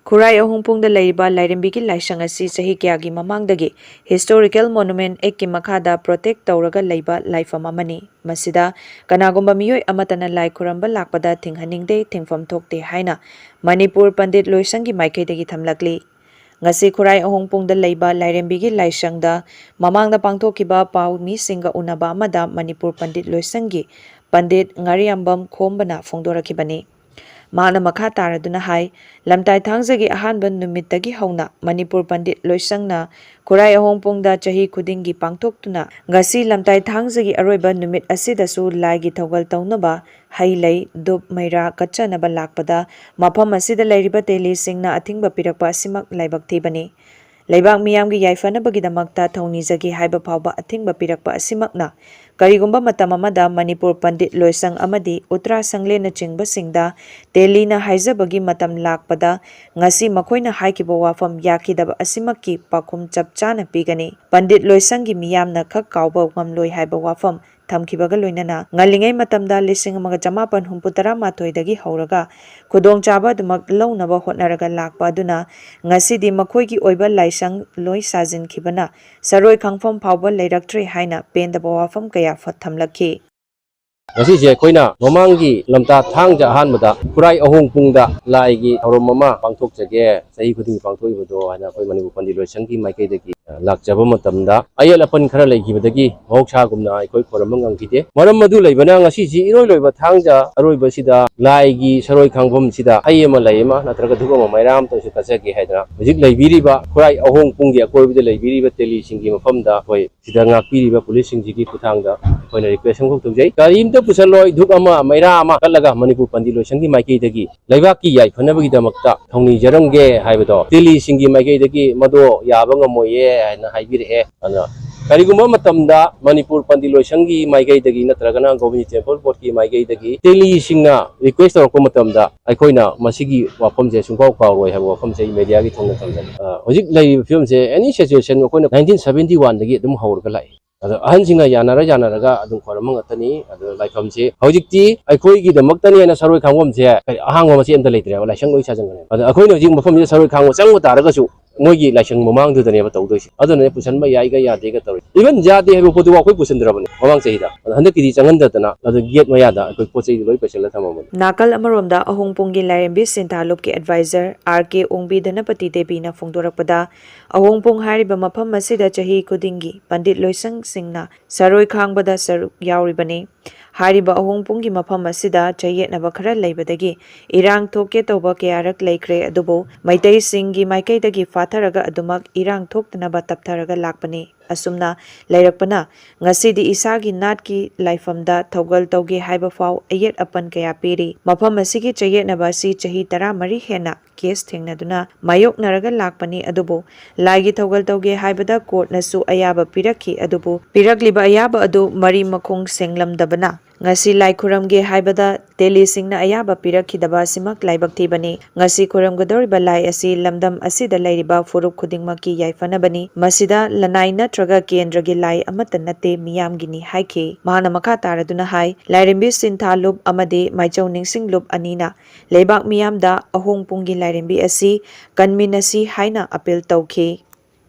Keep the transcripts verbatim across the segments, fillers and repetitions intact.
ꯈꯨꯔꯥꯏ ꯑꯍꯣꯡꯄꯨꯡꯗ ꯂꯩꯔꯤꯕ ꯂꯥꯏꯔꯦꯝꯕꯤꯒꯤ ꯂꯥꯏꯁꯪ ꯑꯁꯤ ꯆꯍꯤ ꯀꯌꯥꯒꯤ ꯃꯃꯥꯡꯗꯒꯤ Historical Monument Actꯀꯤ ꯃꯈꯥꯗ protect ꯇꯧꯔꯒ ꯂꯩꯕ ꯂꯥꯏꯐꯝ ꯑꯃꯅꯤ꯫ ꯃꯁꯤꯗ ꯀꯅꯥꯒꯨꯝꯕ ꯃꯤꯑꯣꯏ ꯑꯃꯠꯇꯅ ꯂꯥꯏ ꯈꯨꯔꯝꯕ ꯂꯥꯛꯄꯗ ꯊꯤꯡꯍꯟꯅꯤꯡꯗꯦ, ꯊꯤꯡꯐꯝ ꯊꯣꯛꯇꯦ ꯍꯥꯏꯅ ꯃꯅꯤꯄꯨꯔ ꯄꯟꯗꯤꯠ ꯂꯣꯏꯁꯪꯒꯤ ꯃꯥꯏꯀꯩꯗꯒꯤ ꯊꯝꯂꯛꯂꯤ꯫ ꯉꯁꯤ ꯈꯨꯔꯥꯏ ꯑꯍꯣꯡꯄꯨꯡꯗ ꯂꯩꯕ ꯂꯥꯏꯔꯦꯝꯕꯤꯒꯤ ꯂꯥꯏꯁꯪꯗ ꯃꯃꯥꯡꯗ ꯄꯥꯡꯊꯣꯛꯈꯤꯕ ꯄꯥꯎ ꯃꯤꯁꯤꯡꯒ ꯎꯅꯕ ꯑꯃꯗ ꯃꯅꯤꯄꯨꯔ ꯄꯟꯗꯤꯠ ꯂꯣꯏꯁꯪꯒꯤ ꯄꯟꯗꯤꯠ ꯉꯥꯔꯤꯌꯥꯝꯕꯝ ꯈꯣꯝꯕꯅ ꯐꯣꯡꯗꯣꯔꯛꯈꯤꯕꯅꯤ꯫ ꯃꯍꯥꯛꯅ ꯃꯈꯥ ꯇꯥꯔꯗꯨꯅ ꯍꯥꯏ, ꯂꯝꯇꯥꯏ ꯊꯥꯡꯖꯒꯤ ꯑꯍꯥꯟꯕ ꯅꯨꯃꯤꯠꯇꯒꯤ ꯍꯧꯅ ꯃꯅꯤꯄꯨꯔ ꯄꯟꯗꯤꯠ ꯂꯣꯏꯁꯪꯅ ꯈꯨꯔꯥꯏ ꯑꯍꯣꯡꯄꯨꯡꯗ ꯆꯍꯤ ꯈꯨꯗꯤꯡꯒꯤ ꯄꯥꯡꯊꯣꯛꯇꯨꯅ ꯉꯁꯤ ꯂꯝꯇꯥꯏ ꯊꯥꯡꯖꯒꯤ ꯑꯔꯣꯏꯕ ꯅꯨꯃꯤꯠ ꯑꯁꯤꯗꯁꯨ ꯂꯥꯏꯒꯤ ꯊꯧꯒꯜ ꯇꯧꯅꯕ ꯍꯩ ꯂꯩ, ꯙꯨꯞ, ꯃꯩꯔꯥ ꯀꯠꯆꯅꯕ ꯂꯥꯛꯄꯗ ꯃꯐꯝ ꯑꯁꯤꯗ ꯂꯩꯔꯤꯕ ꯇꯦꯂꯤꯁꯤꯡꯅ ꯑꯊꯤꯡꯕ ꯄꯤꯔꯛꯄ ꯑꯁꯤꯃꯛ ꯂꯥꯏꯕꯛ ꯊꯤꯕꯅꯤ꯫ ꯂꯩꯕꯥꯛ ꯃꯤꯌꯥꯝꯒꯤ ꯌꯥꯏꯐꯅꯕꯒꯤꯗꯃꯛꯇ ꯊꯧꯅꯤꯖꯒꯦ ꯍꯥꯏꯕ ꯐꯥꯎꯕ ꯑꯊꯤꯡꯕ ꯄꯤꯔꯛꯄ ꯑꯁꯤꯃꯛꯅ ꯀꯔꯤꯒꯨꯝꯕ ꯃꯇꯝ ꯑꯃꯗ ꯃꯅꯤꯄꯨꯔ ꯄꯟꯗꯤꯠ ꯂꯣꯏꯁꯪ ꯑꯃꯗꯤ ꯎꯇ꯭ꯔꯥ ꯁꯪꯂꯦꯟꯅꯆꯤꯡꯕꯁꯤꯡꯗ ꯇꯦꯂꯤꯅ ꯍꯥꯏꯖꯕꯒꯤ ꯃꯇꯝ ꯂꯥꯛꯄꯗ ꯉꯁꯤ ꯃꯈꯣꯏꯅ ꯍꯥꯏꯈꯤꯕ ꯋꯥꯐꯝ ꯌꯥꯈꯤꯗꯕ ꯑꯁꯤꯃꯛꯀꯤ ꯄꯥꯎꯈꯨꯝ ꯆꯞ ꯆꯥꯅ ꯄꯤꯒꯅꯤ꯫ ꯄꯟꯗꯤꯠ ꯂꯣꯏꯁꯪꯒꯤ ꯃꯤꯌꯥꯝꯅ ꯈꯛ ꯀꯥꯎꯕ ꯉꯝꯂꯣꯏ ꯍꯥꯏꯕ ꯋꯥꯐꯝ ꯊꯝꯈꯤꯕꯒ ꯂꯣꯏꯅꯅ ꯉꯜꯂꯤꯉꯩ ꯃꯇꯝꯗ ꯂꯤꯁꯤꯡ ꯑꯃꯒ ꯆꯃꯥꯄꯟ ꯍꯨꯝꯐꯨ ꯇꯔꯥ ꯃꯥꯊꯣꯏꯗꯒꯤ ꯍꯧꯔꯒ ꯈꯨꯗꯣꯡꯆꯥꯕ ꯑꯗꯨꯃꯛ ꯂꯧꯅꯕ ꯍꯣꯠꯅꯔꯒ ꯂꯥꯛꯄ ꯑꯗꯨꯅ ꯉꯁꯤꯗꯤ ꯃꯈꯣꯏꯒꯤ ꯑꯣꯏꯕ ꯂꯥꯏꯁꯪ ꯂꯣꯏ ꯁꯥꯖꯤꯟꯈꯤꯕꯅ ꯁꯔꯣꯏ ꯈꯥꯡꯐꯝ ꯐꯥꯎꯕ ꯂꯩꯔꯛꯇ꯭ꯔꯦ ꯍꯥꯏꯅ ꯄꯦꯟꯗꯕ ꯋꯥꯐꯝ ꯀꯌꯥ ꯐ-, ꯊꯝꯂꯛꯈꯤ꯫ ꯉꯁꯤꯁꯦ ꯑꯩꯈꯣꯏꯅ ꯃꯃꯥꯡꯒꯤ ꯂꯝꯇꯥ ꯊꯥꯡꯖ ꯑꯍꯥꯟꯕꯗ ꯈꯨꯔꯥꯏ ꯑꯍꯣꯡꯄꯨꯡꯗ ꯂꯥꯏꯒꯤ ꯊꯧꯔꯝ ꯑꯃ ꯄꯥꯡꯊꯣꯛꯆꯒꯦ, ꯆꯍꯤ ꯈꯨꯗꯤꯡꯒꯤ ꯄꯥꯡꯊꯣꯛꯏꯕꯗꯣ ꯍꯥꯏꯅ ꯑꯩꯈꯣꯏ ꯃꯅꯤꯄꯨꯔ ꯄꯟꯗꯤꯠ ꯂꯣꯏꯁꯪꯒꯤ ꯃꯥꯏꯀꯩꯗꯒꯤ ꯂꯥꯛꯆꯕ ꯃꯇꯝꯗ ꯑꯌꯦꯠ ꯑꯄꯟ ꯈꯔ ꯂꯩꯈꯤꯕꯗꯒꯤ ꯃꯍꯧꯁꯥꯒꯨꯝꯅ ꯑꯩꯈꯣꯏ ꯈꯨꯔꯨꯝꯕ ꯉꯝꯈꯤꯗꯦ꯫ ꯃꯔꯝ ꯑꯗꯨ ꯂꯩꯕꯅ ꯉꯁꯤꯁꯤ ꯏꯔꯣꯏ ꯂꯣꯏꯕ ꯊꯥꯡꯖ ꯑꯔꯣꯏꯕꯁꯤꯗ ꯂꯥꯏꯒꯤ ꯁꯔꯣꯏ ꯈꯥꯡꯐꯝꯁꯤꯗ ꯍꯩ ꯑꯃ, ꯂꯩ ꯑꯃ ꯅꯠꯇ꯭ꯔꯒ ꯙꯨꯞ ꯑꯃ, ꯃꯩꯔꯥ ꯑꯃꯇꯁꯨ ꯀꯠꯆꯒꯦ ꯍꯥꯏꯗꯅ ꯍꯧꯖꯤꯛ ꯂꯩꯕꯤꯔꯤꯕ ꯈꯨꯔꯥꯏ ꯑꯍꯣꯡꯄꯨꯡꯒꯤ ꯑꯀꯣꯏꯕꯗ ꯂꯩꯕꯤꯔꯤꯕ ꯇꯦꯂꯤꯁꯤꯡꯒꯤ ꯃꯐꯝꯗ ꯑꯩꯈꯣꯏ ꯁꯤꯗ ꯉꯥꯛꯄꯤꯔꯤꯕ ꯄꯨꯂꯤꯁꯁꯤꯡꯁꯤꯒꯤ ꯈꯨꯠꯊꯥꯡꯗ ꯑꯩꯈꯣꯏꯅ request ꯑꯃꯈꯛ ꯇꯧꯖꯩ꯫ ꯀꯔꯤꯝꯇ ꯄꯨꯁꯜꯂꯣꯏ, ꯙꯨꯞ ꯑꯃ, ꯃꯩꯔꯥ ꯑꯃ ꯀꯠꯂꯒ ꯃꯅꯤꯄꯨꯔ ꯄꯟꯗꯤꯠ ꯂꯣꯏꯁꯪꯒꯤ ꯃꯥꯏꯀꯩꯗꯒꯤ ꯂꯩꯕꯥꯛꯀꯤ ꯌꯥꯏꯐꯅꯕꯒꯤꯗꯃꯛꯇ ꯊꯧꯅꯤꯖꯔꯝꯒꯦ ꯍꯥꯏꯕꯗꯣ ꯇꯦꯂꯤꯁꯤꯡꯒꯤ ꯃꯥꯏꯀꯩꯗꯒꯤ ꯃꯗꯣ ꯌꯥꯕ ꯉꯝꯃꯣꯏꯌꯦ ꯍꯥꯏꯅ ꯍꯥꯏꯕꯤꯔꯛꯑꯦ꯫ ꯑꯗꯨꯅ ꯀꯔꯤꯒꯨꯝꯕ ꯃꯇꯝꯗ ꯃꯅꯤꯄꯨꯔ ꯄꯟꯗꯤꯠ ꯂꯣꯏꯁꯪꯒꯤ ꯃꯥꯏꯀꯩꯗꯒꯤ ꯅꯠꯇ꯭ꯔꯒꯅ ꯒꯣꯕꯤꯟꯗ ꯇꯦꯝꯄꯜ ꯕꯣꯔꯗꯀꯤ ꯃꯥꯏꯀꯩꯗꯒꯤ ꯇꯦꯂꯤꯁꯤꯡꯅ ꯔꯤꯀ꯭ꯋꯦꯁ ꯇꯧꯔꯛꯄ ꯃꯇꯝꯗ ꯑꯩꯈꯣꯏꯅ ꯃꯁꯤꯒꯤ ꯋꯥꯐꯝꯁꯦ ꯁꯨꯡꯀꯥꯎ ꯀꯥꯎꯔꯣꯏ ꯍꯥꯏꯕ ꯋꯥꯐꯝꯁꯦ ꯑꯩ ꯃꯦꯗꯤꯌꯥꯒꯤ ꯊꯣꯡꯅ ꯊꯝꯖꯒꯦ꯫ ꯑ, ꯍꯧꯖꯤꯛ ꯂꯩꯔꯤꯕ ꯐꯤꯕꯝꯁꯦ, ꯑꯦꯅꯤ ꯁꯤꯆꯨꯋꯦꯁꯟ ꯑꯩꯈꯣꯏꯅ ꯅꯥꯏꯟꯇꯤꯟ ꯁꯚꯦꯟꯇꯤ ꯋꯥꯟꯗꯒꯤ ꯑꯗꯨꯝ ꯍꯧꯔꯒ ꯂꯥꯛꯏ꯫ ꯑꯗꯣ ꯑꯍꯟꯁꯤꯡꯅ ꯌꯥꯅꯔ ꯌꯥꯅꯔꯒ ꯑꯗꯨꯝ ꯈꯣꯏꯔꯝꯕ ꯉꯥꯛꯇꯅꯤ꯫ ꯑꯗꯣ ꯂꯥꯏꯐꯝꯁꯦ ꯍꯧꯖꯤꯛꯇꯤ ꯑꯩꯈꯣꯏꯒꯤꯗꯃꯛꯇꯅꯦꯅ ꯁꯔꯣꯏ ꯈꯥꯡꯕꯝꯁꯦ ꯀꯔꯤ ꯑꯍꯥꯡꯕ ꯃꯆꯦꯠ ꯑꯝꯇ ꯂꯩꯇ꯭ꯔꯦꯕ, ꯂꯥꯏꯁꯪ ꯂꯣꯏ ꯁꯥꯖꯤꯟꯈ꯭ꯔꯦ꯫ ꯑꯗꯣ ꯑꯩꯈꯣꯏꯅ ꯍꯧꯖꯤꯛ ꯃꯐꯝꯁꯤꯗ ꯁꯔꯣꯏ ꯈꯥꯡꯕ ꯆꯪꯕ ꯇꯥꯔꯒꯁꯨ ꯃꯣꯏꯒꯤ ꯂꯥꯏꯁꯪ ꯃꯃꯥꯡꯗꯨꯗꯅꯦꯕ ꯇꯧꯗꯣꯏꯁꯦ꯫ ꯑꯗꯨꯅꯅꯦ ꯄꯨꯁꯟꯕ ꯌꯥꯏꯒ ꯌꯥꯗꯦꯒ ꯇꯧꯔꯤ꯫ ꯏꯚꯟ ꯌꯥꯗꯦ ꯍꯥꯏꯕ ꯄꯣꯠꯇꯨ ꯑꯩꯈꯣꯏ ꯄꯨꯁꯟꯗ꯭ꯔꯕꯅꯦ ꯃꯃꯥꯡ ꯆꯍꯤꯗ꯫ ꯑꯗꯣ ꯍꯟꯗꯛꯀꯤꯗꯤ ꯆꯪꯍꯟꯗꯗꯅ ꯑꯗꯨ ꯒꯦꯠ ꯃꯌꯥꯗ ꯑꯩꯈꯣꯏ ꯄꯣꯠ ꯆꯩꯗꯨ ꯂꯣꯏ ꯄꯩꯁꯜꯂ ꯊꯝꯃꯕꯅꯦ꯫ ꯅꯥꯀꯜ ꯑꯃꯔꯣꯝꯗ ꯑꯍꯣꯡꯄꯨꯡꯒꯤ ꯂꯥꯏꯔꯦꯝꯕꯤ ꯁꯤꯟꯊꯥ ꯂꯨꯞꯀꯤ ꯑꯦꯗꯚꯥꯏꯖꯔ ꯑꯥꯔ ꯀꯦ ꯑꯣꯡꯕꯤ ꯙꯅꯄꯇꯤ ꯗꯦꯕꯤꯅ ꯐꯣꯡꯗꯣꯔꯛꯄꯗ, ꯑꯍꯣꯡꯄꯨꯡ ꯍꯥꯏꯔꯤꯕ ꯃꯐꯝ ꯑꯁꯤꯗ ꯆꯍꯤ ꯈꯨꯗꯤꯡꯒꯤ ꯄꯟꯗꯤꯠ ꯂꯣꯏꯁꯪꯁꯤꯡꯅ ꯁꯔꯣꯏ ꯈꯥꯡꯕꯗ ꯁꯔꯨꯛ ꯌꯥꯎꯔꯤꯕꯅꯤ꯫ ꯍꯥꯏꯔꯤꯕ ꯑꯍꯣꯡꯄꯨꯡꯒꯤ ꯃꯐꯝ ꯑꯁꯤꯗ ꯆꯌꯦꯠꯅꯕ ꯈꯔ ꯂꯩꯕꯗꯒꯤ ꯏꯔꯥꯡ ꯊꯣꯛꯀꯦ ꯇꯧꯕ ꯀꯌꯥꯔꯛ ꯂꯩꯈ꯭ꯔꯦ, ꯑꯗꯨꯕꯨ ꯃꯩꯇꯩꯁꯤꯡꯒꯤ ꯃꯥꯏꯀꯩꯗꯒꯤ ꯐꯥꯊꯔꯒ ꯑꯗꯨꯃꯛ ꯏꯔꯥꯡ ꯊꯣꯛꯇꯅꯕ ꯇꯞꯊꯔꯒ ꯂꯥꯛꯄꯅꯤ꯫ ꯑꯁꯨꯝꯅ ꯂꯩꯔꯛꯄꯅ ꯉꯁꯤꯗꯤ ꯏꯁꯥꯒꯤ ꯅꯥꯠꯀꯤ ꯂꯥꯏꯐꯝꯗ ꯊꯧꯒꯜ ꯇꯧꯒꯦ ꯍꯥꯏꯕ ꯐꯥꯎ ꯑꯌꯦꯠ ꯑꯄꯟ ꯀꯌꯥ ꯄꯤꯔꯤ꯫ ꯃꯐꯝ ꯑꯁꯤꯒꯤ ꯆꯌꯦꯠꯅꯕ ꯑꯁꯤ ꯆꯍꯤ ꯇꯔꯥꯃꯔꯤ ꯍꯦꯟꯅ ꯀꯦꯁ ꯊꯦꯡꯅꯗꯨꯅ ꯃꯥꯌꯣꯛꯅꯔꯒ ꯂꯥꯛꯄꯅꯤ꯫ ꯑꯗꯨꯕꯨ ꯂꯥꯏꯒꯤ ꯊꯧꯒꯜ ꯇꯧꯒꯦ ꯍꯥꯏꯕꯗ ꯀꯣꯔꯠꯅꯁꯨ ꯑꯌꯥꯕ ꯄꯤꯔꯛꯈꯤ, ꯑꯗꯨꯕꯨ ꯄꯤꯔꯛꯂꯤꯕ ꯑꯌꯥꯕ ꯑꯗꯨ ꯃꯔꯤ ꯃꯈꯣꯡ ꯁꯦꯡꯂꯝꯗꯕꯅ ꯉꯁꯤ ꯂꯥꯏ ꯈꯨꯔꯝꯒꯦ ꯍꯥꯏꯕꯗ ꯇꯦꯂꯤꯁꯤꯡꯅ ꯑꯌꯥꯕ ꯄꯤꯔꯛꯈꯤꯗꯕ ꯑꯁꯤꯃꯛ ꯂꯥꯏꯕꯛ ꯊꯤꯕꯅꯤ꯫ ꯉꯁꯤ ꯈꯨꯔꯝꯒꯗꯧꯔꯤꯕ ꯂꯥꯏ ꯑꯁꯤ ꯂꯝꯗꯝ ꯑꯁꯤꯗ ꯂꯩꯔꯤꯕ ꯐꯨꯔꯨꯞ ꯈꯨꯗꯤꯡꯃꯛꯀꯤ ꯌꯥꯏꯐꯅꯕꯅꯤ꯫ ꯃꯁꯤꯗ ꯂꯅꯥꯏ ꯅꯠꯇ꯭ꯔꯒ ꯀꯦꯟꯗ꯭ꯔꯒꯤ ꯂꯥꯏ ꯑꯃꯠꯇ ꯅꯠꯇꯦ, ꯃꯤꯌꯥꯝꯒꯤꯅꯤ ꯍꯥꯏꯈꯤ꯫ ꯃꯍꯥꯛꯅ ꯃꯈꯥ ꯇꯥꯔꯗꯨꯅ ꯍꯥꯏ, ꯂꯥꯏꯔꯦꯝꯕꯤ ꯁꯤꯟꯊꯥ ꯂꯨꯞ ꯑꯃꯗꯤ ꯃꯥꯏꯆꯧ ꯅꯤꯡꯁꯤꯡ ꯂꯨꯞ ꯑꯅꯤꯅ ꯂꯩꯕꯥꯛ ꯃꯤꯌꯥꯝꯗ ꯑꯍꯣꯡꯄꯨꯡꯒꯤ ꯂꯥꯏꯔꯦꯝꯕꯤ ꯑꯁꯤ ꯀꯟꯃꯤꯟꯅꯁꯤ ꯍꯥꯏꯅ ꯑꯄꯤꯜ ꯇꯧꯈꯤ꯫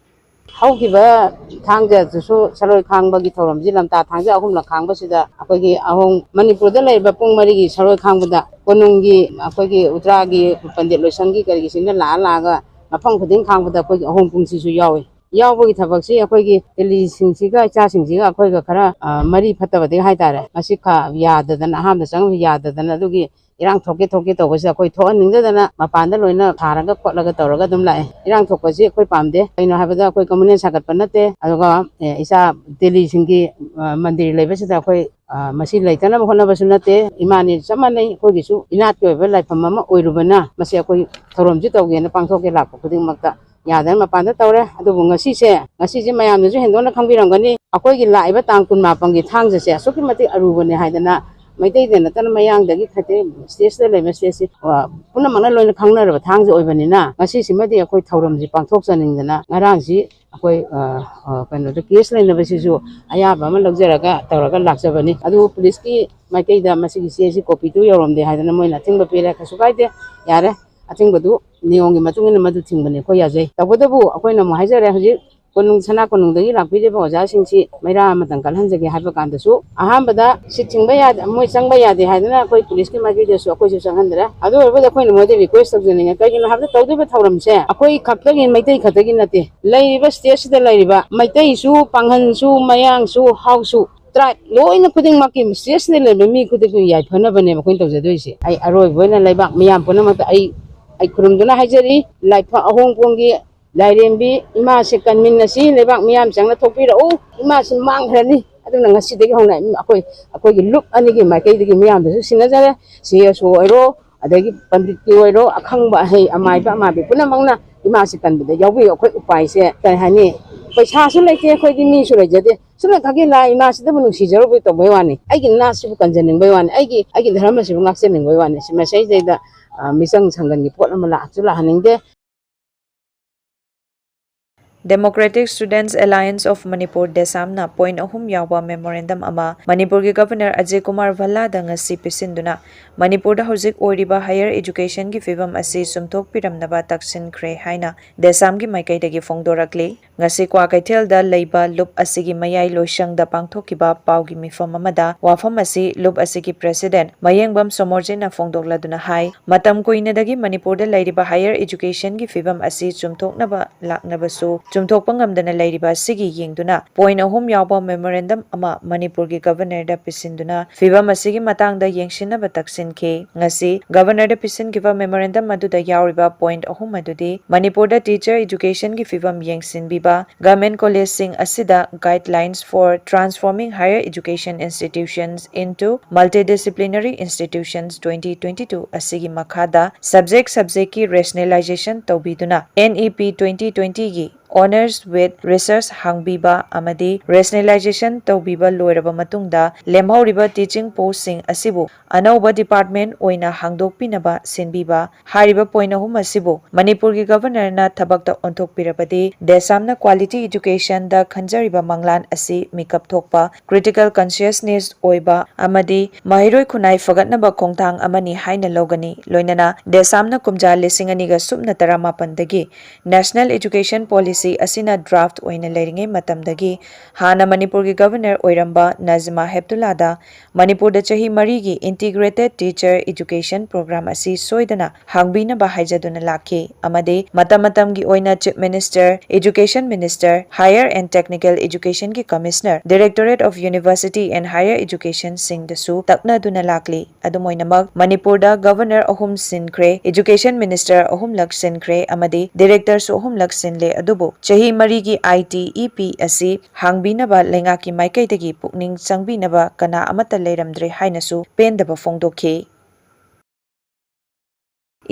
ꯍꯧꯈꯤꯕ ꯊꯥꯡꯖꯗꯁꯨ ꯁꯔꯣꯏ ꯈꯥꯡꯕꯒꯤ ꯊꯧꯔꯝꯁꯤ, ꯂꯝꯇꯥ ꯊꯥꯡꯖ ꯑꯍꯨꯝꯂꯛ ꯈꯥꯡꯕꯁꯤꯗ ꯑꯩꯈꯣꯏꯒꯤ ꯑꯍꯣꯡ-, ꯃꯅꯤꯄꯨꯔꯗ ꯂꯩꯔꯤꯕ ꯄꯨꯡ ꯃꯔꯤꯒꯤ ꯁꯔꯣꯏ ꯈꯥꯡꯕꯗ ꯀꯣꯅꯨꯡꯒꯤ, ꯑꯩꯈꯣꯏꯒꯤ ꯎꯇ꯭ꯔꯥꯒꯤ ꯄꯟꯗꯤꯠ ꯂꯣꯏꯁꯪꯒꯤ ꯀꯔꯤꯒꯤꯁꯤꯡꯅ ꯂꯥꯛꯑ ꯂꯥꯛꯑꯒ ꯃꯐꯝ ꯈꯨꯗꯤꯡ ꯈꯥꯡꯕꯗ ꯑꯩꯈꯣꯏꯒꯤ ꯑꯍꯣꯡ ꯄꯨꯡꯁꯤꯁꯨ ꯌꯥꯎꯏ꯫ ꯌꯥꯎꯕꯒꯤ ꯊꯕꯛꯁꯤ ꯑꯩꯈꯣꯏꯒꯤ ꯇꯦꯂꯤꯁꯤꯡꯁꯤꯒ ꯏꯆꯥꯁꯤꯡꯁꯤꯒ ꯑꯩꯈꯣꯏꯒ ꯈꯔ, ꯑ, ꯃꯔꯤ ꯐꯠꯇꯕꯗꯒꯤ ꯍꯥꯏꯇꯥꯔꯦ, ꯃꯁꯤ ꯈ-, ꯌꯥꯗꯗꯅ, ꯑꯍꯥꯟꯕ ꯆꯪꯕ ꯌꯥꯗꯗꯅ, ꯑꯗꯨꯒꯤ ꯏꯔꯥꯡ ꯊꯣꯛꯀꯦ ꯊꯣꯛꯀꯦ ꯇꯧꯕꯁꯤꯗ ꯑꯩꯈꯣꯏ ꯊꯣꯛꯍꯟꯅꯤꯡꯗꯗꯅ ꯃꯄꯥꯟꯗ ꯂꯣꯏꯅ ꯊꯥꯔꯒ ꯈꯣꯠꯂꯒ ꯇꯧꯔꯒ ꯑꯗꯨꯝ ꯂꯥꯛꯑꯦ꯫ ꯏꯔꯥꯡ ꯊꯣꯛꯄꯁꯤ ꯑꯩꯈꯣꯏ ꯄꯥꯝꯗꯦ꯫ ꯀꯩꯅꯣ ꯍꯥꯏꯕꯗ ꯑꯩꯈꯣꯏ ꯀꯝꯃꯨꯅꯦꯜ ꯁꯥꯒꯠꯄ ꯅꯠꯇꯦ, ꯑꯗꯨꯒ, ꯑꯦ, ꯏꯆꯥ ꯇꯦꯂꯤꯁꯤꯡꯒꯤ, ꯑ, ꯃꯟꯗꯤꯔ ꯂꯩꯕꯁꯤꯗ ꯑꯩꯈꯣꯏ, ꯑ, ꯃꯁꯤ ꯂꯩꯇꯅꯕ ꯍꯣꯠꯅꯕꯁꯨ ꯅꯠꯇꯦ꯫ ꯏꯃꯥꯅꯤ ꯆꯞ ꯃꯥꯟꯅꯩ, ꯑꯩꯈꯣꯏꯒꯤꯁꯨ ꯏꯅꯥꯠꯀꯤ ꯑꯣꯏꯕ ꯂꯥꯏꯐꯝ ꯑꯃ ꯑꯣꯏꯔꯨꯕꯅ ꯃꯁꯤ ꯑꯩꯈꯣꯏ ꯊꯧꯔꯝꯁꯤ ꯇꯧꯒꯦꯅ ꯄꯥꯡꯊꯣꯛꯀꯦ ꯂꯥꯛꯄ ꯈꯨꯗꯤꯡꯃꯛꯇ ꯌꯥꯗꯅ ꯃꯄꯥꯟꯗ ꯇꯧꯔꯦ꯫ ꯑꯗꯨꯕꯨ ꯉꯁꯤꯁꯦ, ꯉꯁꯤꯁꯦ ꯃꯌꯥꯝꯅꯁꯨ ꯍꯦꯟꯗꯣꯛꯅ ꯈꯪꯕꯤꯔꯝꯒꯅꯤ, ꯑꯩꯈꯣꯏꯒꯤ ꯂꯥꯛꯏꯕ ꯇꯥꯡ ꯀꯨꯟ ꯃꯥꯄꯟꯒꯤ ꯊꯥꯡꯖꯁꯦ ꯑꯁꯨꯛꯀꯤ ꯃꯇꯤꯛ ꯑꯔꯨꯕꯅꯦ ꯍꯥꯏꯗꯅ ꯃꯩꯇꯩꯗ ꯅꯠꯇꯅ ꯃꯌꯥꯡꯗꯒꯤ ꯈꯇꯦ ꯁ꯭ꯇꯦꯠꯁꯤꯗ ꯂꯩꯕ ꯁ꯭ꯇꯦꯠꯁꯤ, ꯑ, ꯄꯨꯝꯅꯃꯛꯅ ꯂꯣꯏꯅ ꯈꯪꯅꯔꯕ ꯊꯥꯡꯖ ꯑꯣꯏꯕꯅꯤꯅ ꯉꯁꯤꯁꯤꯃꯗꯤ ꯑꯩꯈꯣꯏ ꯊꯧꯔꯝꯁꯤ ꯄꯥꯡꯊꯣꯛꯆꯅꯤꯡꯗꯅ ꯉꯔꯥꯡꯁꯤ ꯑꯩꯈꯣꯏ, ꯑ, ꯑ, ꯀꯩꯅꯣꯗ ꯀꯦꯁ ꯂꯩꯅꯕꯁꯤꯁꯨ ꯑꯌꯥꯕ ꯑꯃ ꯂꯧꯖꯔꯒ ꯇꯧꯔꯒ ꯂꯥꯛꯆꯕꯅꯤ꯫ ꯑꯗꯨꯕꯨ ꯄꯨꯂꯤꯁꯀꯤ ꯃꯥꯏꯀꯩꯗ ꯃꯁꯤꯒꯤ ꯆꯦꯁꯤ ꯀꯣꯄꯤꯗꯨ ꯌꯧꯔꯝꯗꯦ ꯍꯥꯏꯗꯅ ꯃꯣꯏꯅ ꯑꯊꯤꯡꯕ ꯄꯤꯔꯦ꯫ ꯀꯩꯁꯨ ꯀꯥꯏꯗꯦ, ꯌꯥꯔꯦ, ꯑꯊꯤꯡꯕꯗꯨ ꯅꯤꯌꯣꯝꯒꯤ ꯃꯇꯨꯡ ꯏꯟꯅ ꯃꯗꯨ ꯊꯤꯡꯕꯅꯤ, ꯑꯩꯈꯣꯏ ꯌꯥꯖꯩ꯫ ꯇꯧꯕꯇꯕꯨ ꯑꯩꯈꯣꯏꯅ ꯑꯃꯨꯛ ꯍꯥꯏꯖꯔꯦ, ꯍꯧꯖꯤꯛ ꯀꯣꯅꯨꯡ, ꯁꯅꯥ ꯀꯣꯅꯨꯡꯗꯒꯤ ꯂꯥꯛꯄꯤꯔꯤꯕ ꯑꯣꯖꯥꯁꯤꯡꯁꯤ ꯃꯩꯔꯥ ꯑꯃꯇꯪ ꯀꯜꯍꯟꯖꯒꯦ ꯍꯥꯏꯕ ꯀꯥꯟꯗꯁꯨ ꯑꯍꯥꯟꯕꯗ ꯁꯤꯠ ꯊꯤꯡꯕ ꯌꯥꯗꯦ, ꯃꯣꯏ ꯆꯪꯕ ꯌꯥꯗꯦ ꯍꯥꯏꯗꯅ ꯑꯩꯈꯣꯏ ꯄꯨꯂꯤꯁꯀꯤ ꯃꯥꯏꯀꯩꯗꯁꯨ ꯑꯩꯈꯣꯏꯁꯨ ꯆꯪꯍꯟꯗ꯭ꯔꯦ꯫ ꯑꯗꯨ ꯑꯣꯏꯔꯕꯗꯤ ꯑꯩꯈꯣꯏꯅ ꯃꯣꯏꯗ ꯔꯤꯀ꯭ꯋꯦꯁ ꯇꯧꯖꯅꯤꯡꯉꯦ, ꯀꯩꯒꯤꯅꯣ ꯍꯥꯏꯕꯗ ꯇꯧꯗꯣꯏꯕ ꯊꯧꯔꯝꯁꯦ ꯑꯩꯈꯣꯏ ꯈꯛꯇꯒꯤ, ꯃꯩꯇꯩ ꯈꯛꯇꯒꯤ ꯅꯠꯇꯦ꯫ ꯂꯩꯔꯤꯕ ꯁ꯭ꯇꯦꯠꯁꯤꯗ ꯂꯩꯔꯤꯕ ꯃꯩꯇꯩꯁꯨ, ꯄꯥꯡꯍꯟꯁꯨ, ꯃꯌꯥꯡꯁꯨ, ꯍꯥꯎꯁꯨ, ꯇ꯭ꯔꯥꯏꯕ ꯂꯣꯏꯅ ꯈꯨꯗꯤꯡꯃꯛꯀꯤ ꯁ꯭ꯇꯦꯠꯁꯤꯗ ꯂꯩꯔꯤꯕ ꯃꯤ ꯈꯨꯗꯤꯡꯃꯛꯀꯤ ꯌꯥꯏꯐꯅꯕꯅꯦꯕ ꯑꯩꯈꯣꯏꯅ ꯇꯧꯖꯗꯣꯏꯁꯦ꯫ ꯑꯩ ꯑꯔꯣꯏꯕ ꯑꯣꯏꯅ ꯂꯩꯕꯥꯛ ꯃꯤꯌꯥꯝ ꯄꯨꯝꯅꯃꯛꯇ ꯑꯩ, ꯑꯩ ꯈꯨꯔꯨꯝꯗꯨꯅ ꯍꯥꯏꯖꯔꯤ, ꯂꯥꯏꯐ ꯑꯍꯣꯡꯄꯣꯡꯒꯤ ꯂꯥꯏꯔꯦꯝꯕꯤ ꯏꯃꯥꯁꯦ ꯀꯟꯃꯤꯟꯅꯁꯤ, ꯂꯩꯕꯥꯛ ꯃꯤꯌꯥꯝ ꯆꯪꯅ ꯊꯣꯛꯄꯤꯔꯛꯎ, ꯏꯃꯥꯁꯤ ꯃꯥꯡꯈ꯭ꯔꯅꯤ꯫ ꯑꯗꯨꯅ ꯉꯁꯤꯗꯒꯤ ꯍꯧꯅ ꯑꯩꯈꯣꯏ, ꯑꯩꯈꯣꯏꯒꯤ ꯂꯨꯞ ꯑꯅꯤꯒꯤ ꯃꯥꯏꯀꯩꯗꯒꯤ ꯃꯤꯌꯥꯝꯗꯁꯨ ꯁꯤꯟꯅꯖꯔꯦ꯫ ꯁꯤ ꯑꯦꯁ ꯑꯣ ꯑꯣꯏꯔꯣ, ꯑꯗꯒꯤ ꯄꯟꯗꯤꯠꯀꯤ ꯑꯣꯏꯔꯣ, ꯑꯈꯪꯕ ꯑꯍꯩ ꯑꯃꯥꯏꯕ ꯑꯃꯥꯏꯕꯤ ꯄꯨꯝꯅꯃꯛꯅ ꯏꯃꯥꯁꯤ ꯀꯟꯕꯗ ꯌꯥꯎꯕꯤꯌꯨ꯫ ꯑꯩꯈꯣꯏ ꯎꯄꯥꯏꯁꯦ ꯀꯔꯤ ꯍꯥꯏꯅꯤ, ꯄꯩꯁꯥꯁꯨ ꯂꯩꯇꯦ ꯑꯩꯈꯣꯏꯗꯤ, ꯃꯤꯁꯨ ꯂꯩꯖꯗꯦ꯫ ꯁꯨꯝꯅ ꯈꯛꯀꯤ ꯂꯥꯏ ꯏꯃꯥꯁꯤꯗꯕꯨ ꯅꯨꯡꯁꯤꯖꯔꯨꯕꯩ ꯇꯧꯕꯩ ꯋꯥꯅꯤ, ꯑꯩꯒꯤ ꯅꯥꯠꯁꯤꯕꯨ ꯀꯟꯖꯅꯤꯡꯕꯩ ꯋꯥꯅꯤ, ꯑꯩꯒꯤ, ꯑꯩꯒꯤ ꯙꯔꯃꯁꯤꯕꯨ ꯉꯥꯛꯆꯅꯤꯡꯕꯩ ꯋꯥꯅꯤ꯫ ꯁꯤ ꯃꯁꯤꯗꯩꯗ, ꯑ, ꯃꯤꯆꯪ ꯁꯪꯒꯟꯒꯤ ꯄꯣꯠ ꯑꯃ ꯂꯥꯛꯁꯨ ꯂꯥꯛꯍꯟꯅꯤꯡꯗꯦ꯫ Democratic Students Alliance of Manipur, ꯗꯦꯁꯥꯝꯅ ꯄꯣꯏꯟ ꯑꯍꯨꯝ ꯌꯥꯎꯕ ꯃꯦꯃꯣꯔꯦꯟꯗꯝ ꯑꯃ ꯃꯅꯤꯄꯨꯔꯒꯤ ꯒꯚꯔꯅꯔ ꯑꯖꯌ ꯀꯨꯃꯥꯔ ꯚꯜꯂꯥꯗ ꯉꯁꯤ ꯄꯤꯁꯤꯟꯗꯨꯅ, ꯃꯅꯤꯄꯨꯔꯗ ꯍꯧꯖꯤꯛ ꯑꯣꯏꯔꯤꯕ ꯍꯥꯌꯔ ꯑꯦꯖꯨꯀꯦꯁꯟꯒꯤ ꯐꯤꯕꯝ ꯑꯁꯤ ꯆꯨꯝꯊꯣꯛꯄꯤꯔꯝꯅꯕ ꯇꯛꯁꯤꯟꯈ꯭ꯔꯦ ꯍꯥꯏꯅ ꯗꯦꯁꯥꯝꯒꯤ ꯃꯥꯏꯀꯩꯗꯒꯤ ꯐꯣꯡꯗꯣꯔꯛꯂꯤ꯫ ꯉꯁꯤ ꯀ꯭ꯋꯥꯀꯩꯊꯦꯜꯗ ꯂꯩꯕ ꯂꯨꯞ ꯑꯁꯤꯒꯤ ꯃꯌꯥꯏ ꯂꯣꯏꯁꯪꯗ ꯄꯥꯡꯊꯣꯛꯈꯤꯕ ꯄꯥꯎꯒꯤ ꯃꯤꯐꯝ ꯑꯃꯗ ꯋꯥꯐꯝ ꯑꯁꯤ ꯂꯨꯞ ꯑꯁꯤꯒꯤ ꯄ꯭ꯔꯦꯁꯤꯗꯦꯟꯠ ꯃꯌꯦꯡꯕꯝ ꯁꯣꯃꯣꯔꯖꯤꯠꯅ ꯐꯣꯡꯗꯣꯛꯂꯗꯨꯅ ꯍꯥꯏ, ꯃꯇꯝ ꯀꯨꯏꯅꯗꯒꯤ ꯃꯅꯤꯄꯨꯔꯗ ꯂꯩꯔꯤꯕ ꯍꯥꯌꯔ ꯑꯦꯖꯨꯀꯦꯁꯟꯒꯤ ꯐꯤꯕꯝ ꯑꯁꯤ ꯆꯨꯝꯊꯣꯛꯅꯕ ꯂꯥꯛꯅꯕꯁꯨ ꯆꯨꯝꯊꯣꯛꯄ ꯉꯝꯗꯅ ꯂꯩꯔꯤꯕ ꯑꯁꯤꯒꯤ ꯌꯦꯡꯗꯨꯅ ꯄꯣꯏꯟ ꯑꯍꯨꯝ ꯌꯥꯎꯕ ꯃꯦꯃꯣꯔꯦꯟꯗꯝ ꯑꯃ ꯃꯅꯤꯄꯨꯔꯒꯤ ꯒꯚꯔꯅꯔꯗ ꯄꯤꯁꯤꯟꯗꯨꯅ ꯐꯤꯕꯝ ꯑꯁꯤꯒꯤ ꯃꯇꯥꯡꯗ ꯌꯦꯡꯁꯤꯟꯅꯕ ꯇꯛꯁꯤꯟꯈꯤ꯫ ꯉꯁꯤ ꯒꯚꯔꯅꯔꯗ ꯄꯤꯁꯤꯟꯈꯤꯕ ꯃꯦꯃꯣꯔꯦꯟꯗꯝ ꯑꯗꯨꯗ ꯌꯥꯎꯔꯤꯕ ꯄꯣꯏꯟ ꯑꯍꯨꯝ ꯑꯗꯨꯗꯤ ꯃꯅꯤꯄꯨꯔꯗ ꯇꯤꯆꯔ ꯑꯦꯖꯨꯀꯦꯁꯟꯒꯤ ꯐꯤꯕꯝ ꯌꯦꯡꯁꯤꯟꯕꯤꯕ, ꯂꯤꯡꯈꯠꯄ ꯒꯚꯔꯟꯃꯦꯟꯠ ꯀꯣꯂꯦꯖꯁꯤꯡ ꯑꯁꯤꯗ Guidelines for Transforming Higher Education Institutions into Multidisciplinary Institutions twenty twenty-two ꯑꯁꯤꯒꯤ ꯃꯈꯥꯗ subject subjectꯀꯤ rationalization ꯇꯧꯕꯤꯗꯨꯅ N E P twenty twentyꯒꯤ Honours with Research ꯍꯥꯡꯕꯤꯕ ꯑꯃꯗꯤ rationalization ꯇꯧꯕꯤꯕ ꯂꯣꯏꯔꯕ ꯃꯇꯨꯡꯗ ꯂꯦꯝꯍꯧꯔꯤꯕ teaching postꯁꯤꯡ ꯑꯁꯤꯕꯨ ꯑꯅꯧꯕ department ꯑꯣꯏꯅ ꯍꯥꯡꯗꯣꯛꯄꯤꯅꯕ ꯁꯤꯟꯕꯤꯕ꯫ ꯍꯥꯏꯔꯤꯕ point ꯑꯍꯨꯝ ꯑꯁꯤꯕꯨ ꯃꯅꯤꯄꯨꯔꯒꯤ Governorꯅ ꯊꯕꯛꯇ ꯑꯣꯟꯊꯣꯛꯄꯤꯔꯕꯗꯤ DESAMꯅ quality educationꯗ ꯈꯟꯖꯔꯤꯕ ꯃꯪꯂꯥꯟ ꯑꯁꯤ ꯃꯤꯀꯞ ꯊꯣꯛꯄ, critical consciousness ꯑꯣꯏꯕ ꯑꯃꯗꯤ ꯃꯍꯩꯔꯣꯏ ꯈꯨꯟꯅꯥꯏ ꯐꯒꯠꯅꯕ ꯈꯣꯡꯊꯥꯡ ꯑꯃꯅꯤ ꯍꯥꯏꯅ ꯂꯧꯒꯅꯤ꯫ ꯂꯣꯏꯅꯅ DESAMꯅ ꯀꯨꯝꯖꯥ ꯂꯤꯁꯤꯡ ꯑꯅꯤꯒ ꯁꯨꯞꯅ ꯇꯔꯥꯃꯥꯄꯟꯗꯒꯤ National Education Policy ꯑꯁꯤꯅ draft ꯑꯣꯏꯅ ꯂꯩꯔꯤꯉꯩ ꯃꯇꯝꯗꯒꯤ ꯍꯥꯟꯅ ꯃꯅꯤꯄꯨꯔꯒꯤ Governor ꯑꯣꯏꯔꯝꯕ ꯅꯖꯃꯥ ꯍꯦꯞꯇꯨꯂꯥꯗ ꯃꯅꯤꯄꯨꯔꯗ ꯆꯍꯤ ꯃꯔꯤꯒꯤ Integrated Teacher Education Program ꯑꯁꯤ ꯁꯣꯏꯗꯅ ꯍꯥꯡꯕꯤꯅꯕ ꯍꯥꯏꯖꯗꯨꯅ ꯂꯥꯛꯈꯤ ꯑꯃꯗꯤ ꯃꯇꯝ ꯃꯇꯝꯒꯤ ꯑꯣꯏꯅ Chief Minister, Education Minister, Higher and Technical Educationꯒꯤ Commissioner, Directorate of University and Higher Educationꯁꯤꯡꯗꯁꯨ ꯇꯛꯅꯗꯨꯅ ꯂꯥꯛꯂꯤ꯫ ꯑꯗꯨꯝ ꯑꯣꯏꯅꯃꯛ, ꯃꯅꯤꯄꯨꯔꯗ Governor ꯑꯍꯨꯝ ꯁꯤꯟꯈ꯭ꯔꯦ, Education Minister ꯑꯍꯨꯝꯂꯛ ꯁꯤꯟꯈ꯭ꯔꯦ ꯑꯃꯗꯤ Directorꯁꯨ ꯑꯍꯨꯝꯂꯛ ꯁꯤꯟꯂꯦ, ꯑꯗꯨꯕꯨ ꯆꯍꯤ ꯃꯔꯤꯒꯤ ITEP ꯑꯁꯤ ꯍꯥꯡꯕꯤꯅꯕ ꯂꯩꯉꯥꯛꯀꯤ ꯃꯥꯏꯀꯩꯗꯒꯤ ꯄꯨꯛꯅꯤꯡ ꯆꯪꯕꯤꯅꯕ ꯀꯅꯥ ꯑꯃꯠꯇ ꯂꯩꯔꯝꯗ꯭ꯔꯦ ꯍꯥꯏꯅꯁꯨ ꯄꯦꯟꯗꯕ ꯐꯣꯡꯗꯣꯛꯈꯤ꯫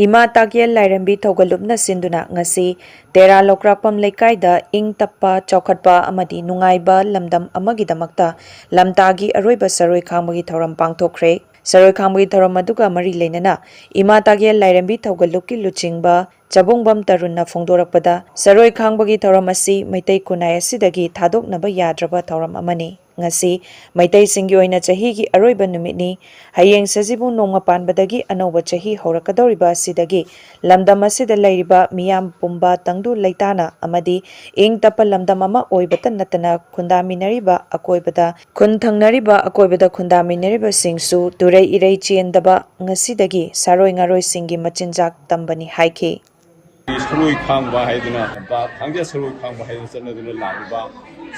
ꯏꯃꯥ ꯇꯥꯀꯦꯜ ꯂꯥꯏꯔꯦꯝꯕꯤ ꯊꯧꯒꯜꯂꯨꯞꯅ ꯁꯤꯟꯗꯨꯅ ꯉꯁꯤ ꯇꯦꯔꯥ ꯂꯧꯀ꯭ꯔꯥꯛꯄꯝ ꯂꯩꯀꯥꯏꯗ ꯏꯪ ꯇꯞꯄ, ꯆꯥꯎꯈꯠꯄ ꯑꯃꯗꯤ ꯅꯨꯡꯉꯥꯏꯕ ꯂꯝꯗꯝ ꯑꯃꯒꯤꯗꯃꯛꯇ ꯂꯝꯇꯥꯒꯤ ꯑꯔꯣꯏꯕ ꯁꯔꯣꯏ ꯈꯥꯡꯕꯒꯤ ꯊꯧꯔꯝ ꯄꯥꯡꯊꯣꯛꯈ꯭ꯔꯦ꯫ ꯁꯔꯣꯏ ꯈꯥꯡꯕꯒꯤ ꯊꯧꯔꯝ ꯑꯗꯨꯒ ꯃꯔꯤ ꯂꯩꯅꯅ ꯏꯃꯥ ꯇꯥꯀꯦꯜ ꯂꯥꯏꯔꯦꯝꯕꯤ ꯊꯧꯒꯜꯂꯨꯞꯀꯤ ꯂꯨꯆꯤꯡꯕ ꯆꯕꯨꯡꯕꯝ ꯇꯔꯨꯟꯅ ꯐꯣꯡꯗꯣꯔꯛꯄꯗ, ꯁꯔꯣꯏ ꯈꯥꯡꯕꯒꯤ ꯊꯧꯔꯝ ꯑꯁꯤ ꯃꯩꯇꯩ ꯈꯨꯟꯅꯥꯏ ꯑꯁꯤꯗꯒꯤ ꯊꯥꯗꯣꯛꯅꯕ ꯌꯥꯗ꯭ꯔꯕ ꯊꯧꯔꯝ ꯑꯃꯅꯤ꯫ ꯉꯁꯤ ꯃꯩꯇꯩꯁꯤꯡꯒꯤ ꯑꯣꯏꯅ ꯆꯍꯤꯒꯤ ꯑꯔꯣꯏꯕ ꯅꯨꯃꯤꯠꯅꯤ꯫ ꯍꯌꯦꯡ ꯁꯖꯤꯕꯨ ꯅꯣꯡꯃ ꯄꯥꯟꯕꯗꯒꯤ ꯑꯅꯧꯕ ꯆꯍꯤ ꯍꯧꯔꯛꯀꯗꯧꯔꯤꯕ ꯑꯁꯤꯗꯒꯤ ꯂꯝꯗꯝ ꯑꯁꯤꯗ ꯂꯩꯔꯤꯕ ꯃꯤꯌꯥꯝ ꯄꯨꯝꯕ ꯇꯪꯗꯨ ꯂꯩꯇꯥꯅ ꯑꯃꯗꯤ ꯏꯪ ꯇꯞꯄ ꯂꯝꯗꯝ ꯑꯃ ꯑꯣꯏꯕꯇ ꯅꯠꯇꯅ ꯈꯨꯟꯗꯥꯃꯤꯟꯅꯔꯤꯕ ꯑꯀꯣꯏꯕꯗ, ꯈꯨꯟ ꯊꯪꯅꯔꯤꯕ ꯑꯀꯣꯏꯕꯗ ꯈꯨꯟꯗꯥꯃꯤꯟꯅꯔꯤꯕꯁꯤꯡꯁꯨ ꯇꯨꯔꯩ ꯏꯔꯩ ꯆꯦꯟꯗꯕ ꯉꯁꯤꯗꯒꯤ ꯁꯥꯔꯣꯏ ꯉꯥꯔꯣꯏꯁꯤꯡꯒꯤ ꯃꯆꯤꯟꯖꯥꯛ ꯇꯝꯕꯅꯤ ꯍꯥꯏꯈꯤ꯫ ꯁꯔꯣꯏ ꯈꯥꯡꯕ ꯍꯥꯏꯗꯅ, ꯊꯥꯡꯖ ꯁꯔꯣꯏ ꯈꯥꯡꯕ ꯍꯥꯏꯗꯅ ꯆꯠꯅꯗꯨꯅ ꯂꯥꯛꯂꯤꯕ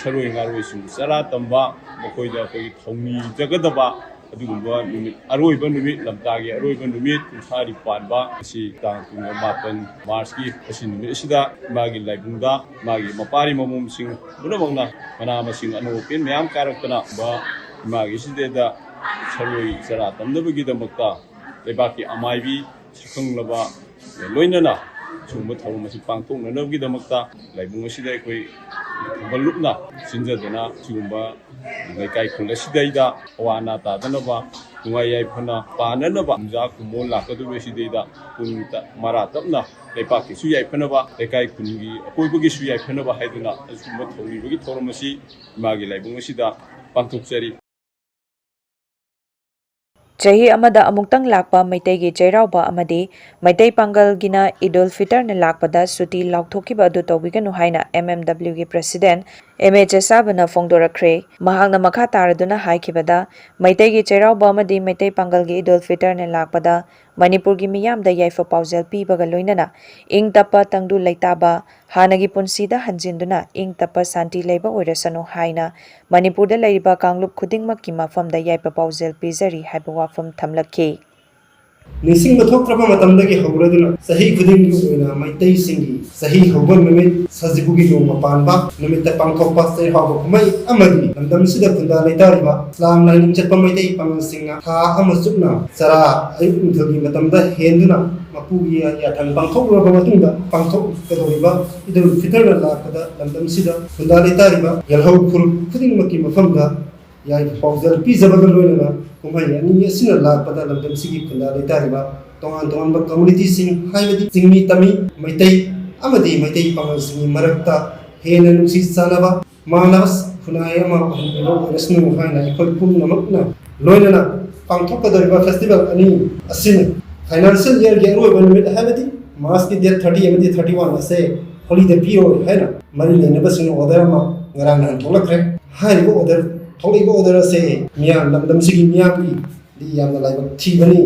ꯁꯔꯣꯏ ꯉꯥꯔꯣꯏꯁꯤꯡꯕꯨ ꯆꯔꯥ ꯇꯝꯕ, ꯃꯈꯣꯏꯗ ꯑꯩꯈꯣꯏꯒꯤ ꯊꯧꯅꯤꯖꯒꯗꯕ ꯑꯗꯨꯒꯨꯝꯕ ꯅꯨꯃꯤꯠ, ꯑꯔꯣꯏꯕ ꯅꯨꯃꯤꯠ, ꯂꯝꯇꯥꯒꯤ ꯑꯔꯣꯏꯕ ꯅꯨꯃꯤꯠ, ꯀꯨꯟꯊ꯭ꯔꯥꯅꯤ ꯄꯥꯟꯕ ꯑꯁꯤ ꯇꯥꯡ ꯀꯨꯟꯃꯥꯄꯟ ꯃꯥꯔꯆꯀꯤ ꯑꯁꯤ ꯅꯨꯃꯤꯠ ꯑꯁꯤꯗ ꯏꯃꯥꯒꯤ ꯂꯥꯏꯕꯨꯡꯗ ꯃꯥꯒꯤ ꯃꯄꯥꯔꯤ ꯃꯃꯣꯝꯁꯤꯡ ꯄꯨꯝꯅꯃꯛꯅ ꯃꯅꯥ ꯃꯁꯤꯡ ꯑꯅꯧ ꯑꯄꯦꯟ ꯃꯌꯥꯝ ꯀꯥꯔꯛꯇꯅ ꯏꯃꯥꯒꯤ ꯁꯤꯗꯩꯗ ꯁꯔꯣꯏ ꯆꯔꯥ ꯇꯝꯅꯕꯒꯤꯗꯃꯛꯇ ꯂꯩꯕꯥꯛꯀꯤ ꯑꯃꯥꯏꯕꯤ ꯁꯛꯈꯪꯂꯕ ꯂꯣꯏꯅꯅ ꯁꯤꯒꯨꯝꯕ ꯊꯧꯔꯝ ꯑꯁꯤ ꯄꯥꯡꯊꯣꯛꯅꯅꯕꯒꯤꯗꯃꯛꯇ ꯂꯥꯏꯕꯨꯡ ꯑꯁꯤꯗ ꯑꯩꯈꯣꯏ ꯊꯧꯒꯜ ꯂꯨꯞꯅ ꯁꯤꯟꯖꯗꯨꯅ ꯁꯤꯒꯨꯝꯕ ꯂꯩꯀꯥꯏ ꯈꯨꯜ ꯑꯁꯤꯗꯩꯗ ꯑꯋꯥ ꯑꯅꯥ ꯇꯥꯗꯅꯕ, ꯅꯨꯡꯉꯥꯏ ꯌꯥꯏꯐꯅ ꯄꯥꯟꯅꯅꯕ, ꯀꯨꯝꯖꯥ ꯀꯨꯝꯑꯣꯟ ꯂꯥꯛꯀꯗꯧꯔꯤꯕ ꯑꯁꯤꯗꯩꯗ ꯄꯨꯛꯅꯤꯡ ꯃꯔꯥ ꯇꯞꯅ ꯂꯩꯄꯥꯛꯀꯤꯁꯨ ꯌꯥꯏꯐꯅꯕ, ꯂꯩꯀꯥꯏ ꯈꯨꯟꯒꯤ ꯑꯀꯣꯏꯕꯒꯤꯁꯨ ꯌꯥꯏꯐꯅꯕ ꯍꯥꯏꯗꯨꯅ ꯑꯁꯤꯒꯨꯝꯕ ꯊꯧꯅꯤꯕꯒꯤ ꯊꯧꯔꯝ ꯑꯁꯤ ꯏꯃꯥꯒꯤ ꯂꯥꯏꯕꯨꯡ ꯑꯁꯤꯗ ꯄꯥꯡꯊꯣꯛꯆꯔꯤ꯫ ꯆꯍꯤ ꯑꯃꯗ ꯑꯃꯨꯛꯇꯪ ꯂꯥꯛꯄ ꯃꯩꯇꯩꯒꯤ ꯆꯩꯔꯥꯎꯕ ꯑꯃꯗꯤ ꯃꯩꯇꯩ ꯄꯥꯡꯒꯜꯒꯤꯅ ꯏꯗꯨꯜ ꯐꯤꯇꯔꯅ ꯂꯥꯛꯄꯗ ꯁꯨꯇꯤ ꯂꯥꯎꯊꯣꯛꯈꯤꯕ ꯑꯗꯨ ꯇꯧꯕꯤꯒꯅꯨ ꯍꯥꯏꯅ ꯑꯦꯝ ꯑꯦꯝ ꯗꯕ꯭ꯂꯤꯎꯒꯤ ꯄ꯭ꯔꯁꯤꯗꯦꯟꯠ ꯑꯦꯝ ꯑꯦ ꯆꯦꯁꯥꯕꯅ ꯐꯣꯡꯗꯣꯔꯛꯈ꯭ꯔꯦ꯫ ꯃꯍꯥꯛꯅ ꯃꯈꯥ ꯇꯥꯔꯗꯨꯅ ꯍꯥꯏꯈꯤꯕꯗ, ꯃꯩꯇꯩꯒꯤ ꯆꯩꯔꯥꯎꯕ ꯑꯃꯗꯤ ꯃꯩꯇꯩ ꯄꯥꯡꯒꯜꯒꯤ ꯏꯗꯨꯜ ꯐꯤꯇꯔꯅ ꯂꯥꯛꯄꯗ ꯃꯅꯤꯄꯨꯔꯒꯤ ꯃꯤꯌꯥꯝꯗ ꯌꯥꯏꯐ ꯄꯥꯎꯖꯦꯜ ꯄꯤꯕꯒ ꯂꯣꯏꯅꯅ ꯏꯪ ꯇꯞꯄ ꯇꯪꯗꯨ ꯂꯩꯇꯥꯕ, ꯍꯥꯟꯅꯒꯤ ꯄꯨꯟꯁꯤꯗ ꯍꯟꯖꯤꯟꯗꯨꯅ ꯏꯪ ꯇꯞꯄ ꯁꯥꯟꯇꯤ ꯂꯩꯕ ꯑꯣꯏꯔꯁꯅꯨ ꯍꯥꯏꯅ ꯃꯅꯤꯄꯨꯔꯗ ꯂꯩꯔꯤꯕ ꯀꯥꯡꯂꯨꯞ ꯈꯨꯗꯤꯡꯃꯛꯀꯤ ꯃꯐꯝꯗ ꯌꯥꯏꯐ ꯄꯥꯎꯖꯦꯜ ꯄꯤꯖꯔꯤ ꯍꯥꯏꯕ ꯋꯥꯐꯝ ꯊꯝꯂꯛꯈꯤ꯫ ꯅꯤꯡꯁꯤꯡꯕ ꯊꯣꯛꯇ꯭ꯔꯕ ꯃꯇꯝꯗꯒꯤ ꯍꯧꯔꯗꯨꯅ ꯆꯍꯤ ꯈꯨꯗꯤꯡꯒꯤ ꯑꯣꯏꯅ ꯃꯩꯇꯩꯁꯤꯡꯒꯤ ꯆꯍꯤ ꯍꯧꯕ ꯅꯨꯃꯤꯠ, ꯁꯖꯤꯕꯨꯒꯤ ꯅꯣꯡꯃ ꯄꯥꯟꯕ ꯅꯨꯃꯤꯠꯇ ꯄꯥꯡꯊꯣꯛꯄ ꯆꯩꯔꯥꯎꯕ ꯀꯨꯝꯍꯩ ꯑꯃꯗꯤ ꯂꯝꯗꯝꯁꯤꯗ ꯈꯨꯟꯗꯥ ꯂꯩꯇꯥꯔꯤꯕ ꯏꯁꯂꯥꯝ ꯂꯥꯏꯅꯤꯡ ꯆꯠꯄ ꯃꯩꯇꯩ ꯄꯥꯉꯜꯁꯤꯡꯅ ꯊꯥ ꯑꯃ ꯆꯨꯞꯅ ꯆꯔꯥ ꯑꯌꯨꯛ ꯅꯨꯡꯊꯤꯜꯒꯤ ꯃꯇꯝꯗ ꯍꯦꯟꯗꯨꯅ ꯃꯄꯨꯒꯤ ꯌꯥꯊꯪ ꯄꯥꯡꯊꯣꯛꯂꯨꯔꯕ ꯃꯇꯨꯡꯗ ꯄꯥꯡꯊꯣꯛꯀꯗꯧꯔꯤꯕ ꯏꯗꯨꯜ ꯐꯤꯇꯔꯅ ꯂꯥꯛꯄꯗ ꯂꯝꯗꯝꯁꯤꯗ ꯈꯨꯟꯗꯥ ꯂꯩꯇꯥꯔꯤꯕ ꯌꯦꯜꯍꯧ ꯐꯨꯔꯨꯞ ꯈꯨꯗꯤꯡꯃꯛꯀꯤ ꯃꯐꯝꯗ ꯌꯥꯏꯐ ꯄꯥꯎꯖꯦꯜ ꯄꯤꯖꯕꯒ ꯂꯣꯏꯅꯅ ꯀꯨꯝꯍꯩ ꯑꯅꯤ ꯑꯁꯤꯅ ꯂꯥꯛꯄꯗ ꯂꯝꯗꯝꯁꯤꯒꯤ ꯈꯨꯟꯗꯥ ꯂꯩꯇꯥꯔꯤꯕ ꯇꯣꯉꯥꯟ ꯇꯣꯉꯥꯟꯕ ꯀꯝꯃꯨꯅꯤꯇꯤꯁꯤꯡ, ꯍꯥꯏꯕꯗꯤ ꯆꯤꯡꯃꯤ ꯇꯝꯃꯤ ꯃꯩꯇꯩ ꯑꯃꯗꯤ ꯃꯩꯇꯩ ꯄꯥꯉꯜꯁꯤꯡꯒꯤ ꯃꯔꯛꯇ ꯍꯦꯟꯅ ꯅꯨꯡꯁꯤ ꯆꯥꯟꯅꯕ, ꯃꯥꯟꯅꯕ ꯈꯨꯟꯅꯥꯏ ꯑꯃ ꯑꯣꯏꯍꯟꯕꯤꯕ ꯑꯣꯏꯔꯁꯅꯨ ꯍꯥꯏꯅ ꯑꯩꯈꯣꯏ ꯄꯨꯝꯅꯃꯛꯅ ꯂꯣꯏꯅꯅ ꯄꯥꯡꯊꯣꯛꯀꯗꯧꯔꯤꯕ ꯐꯦꯁꯇꯤꯚꯦꯜ ꯑꯅꯤ ꯑꯁꯤꯅ ꯐꯥꯏꯅꯥꯟꯁꯤꯌꯦꯜ ꯏꯌꯔꯒꯤ ꯑꯔꯣꯏꯕ ꯅꯨꯃꯤꯠ, ꯍꯥꯏꯕꯗꯤ ꯃꯥꯔꯆꯀꯤ ꯗꯦꯠ ꯊꯥꯔꯇꯤ ꯑꯃꯗꯤ ꯊꯥꯔꯇꯤ ꯋꯥꯟ ꯑꯁꯦ ꯍꯣꯂꯤꯗꯦ ꯄꯤꯔꯣꯏ ꯍꯥꯏꯅ ꯃꯔꯤ ꯂꯩꯅꯕꯁꯤꯡꯅ ꯑꯣꯔꯗꯔ ꯑꯃ ꯉꯔꯥꯡ ꯅꯍꯥꯟ ꯊꯣꯛꯂꯛꯈ꯭ꯔꯦ꯫ ꯍꯥꯏꯔꯤꯕ ꯑꯣꯔꯗꯔ, ꯊꯣꯛꯂꯛꯏꯕ ꯑꯣꯔꯗꯔ ꯑꯁꯦ ꯃꯤꯌꯥꯝ, ꯂꯝꯗꯝꯁꯤꯒꯤ ꯃꯤꯌꯥꯝꯒꯤꯗꯤ ꯌꯥꯝꯅ ꯂꯥꯏꯕꯛ ꯊꯤꯕꯅꯤ꯫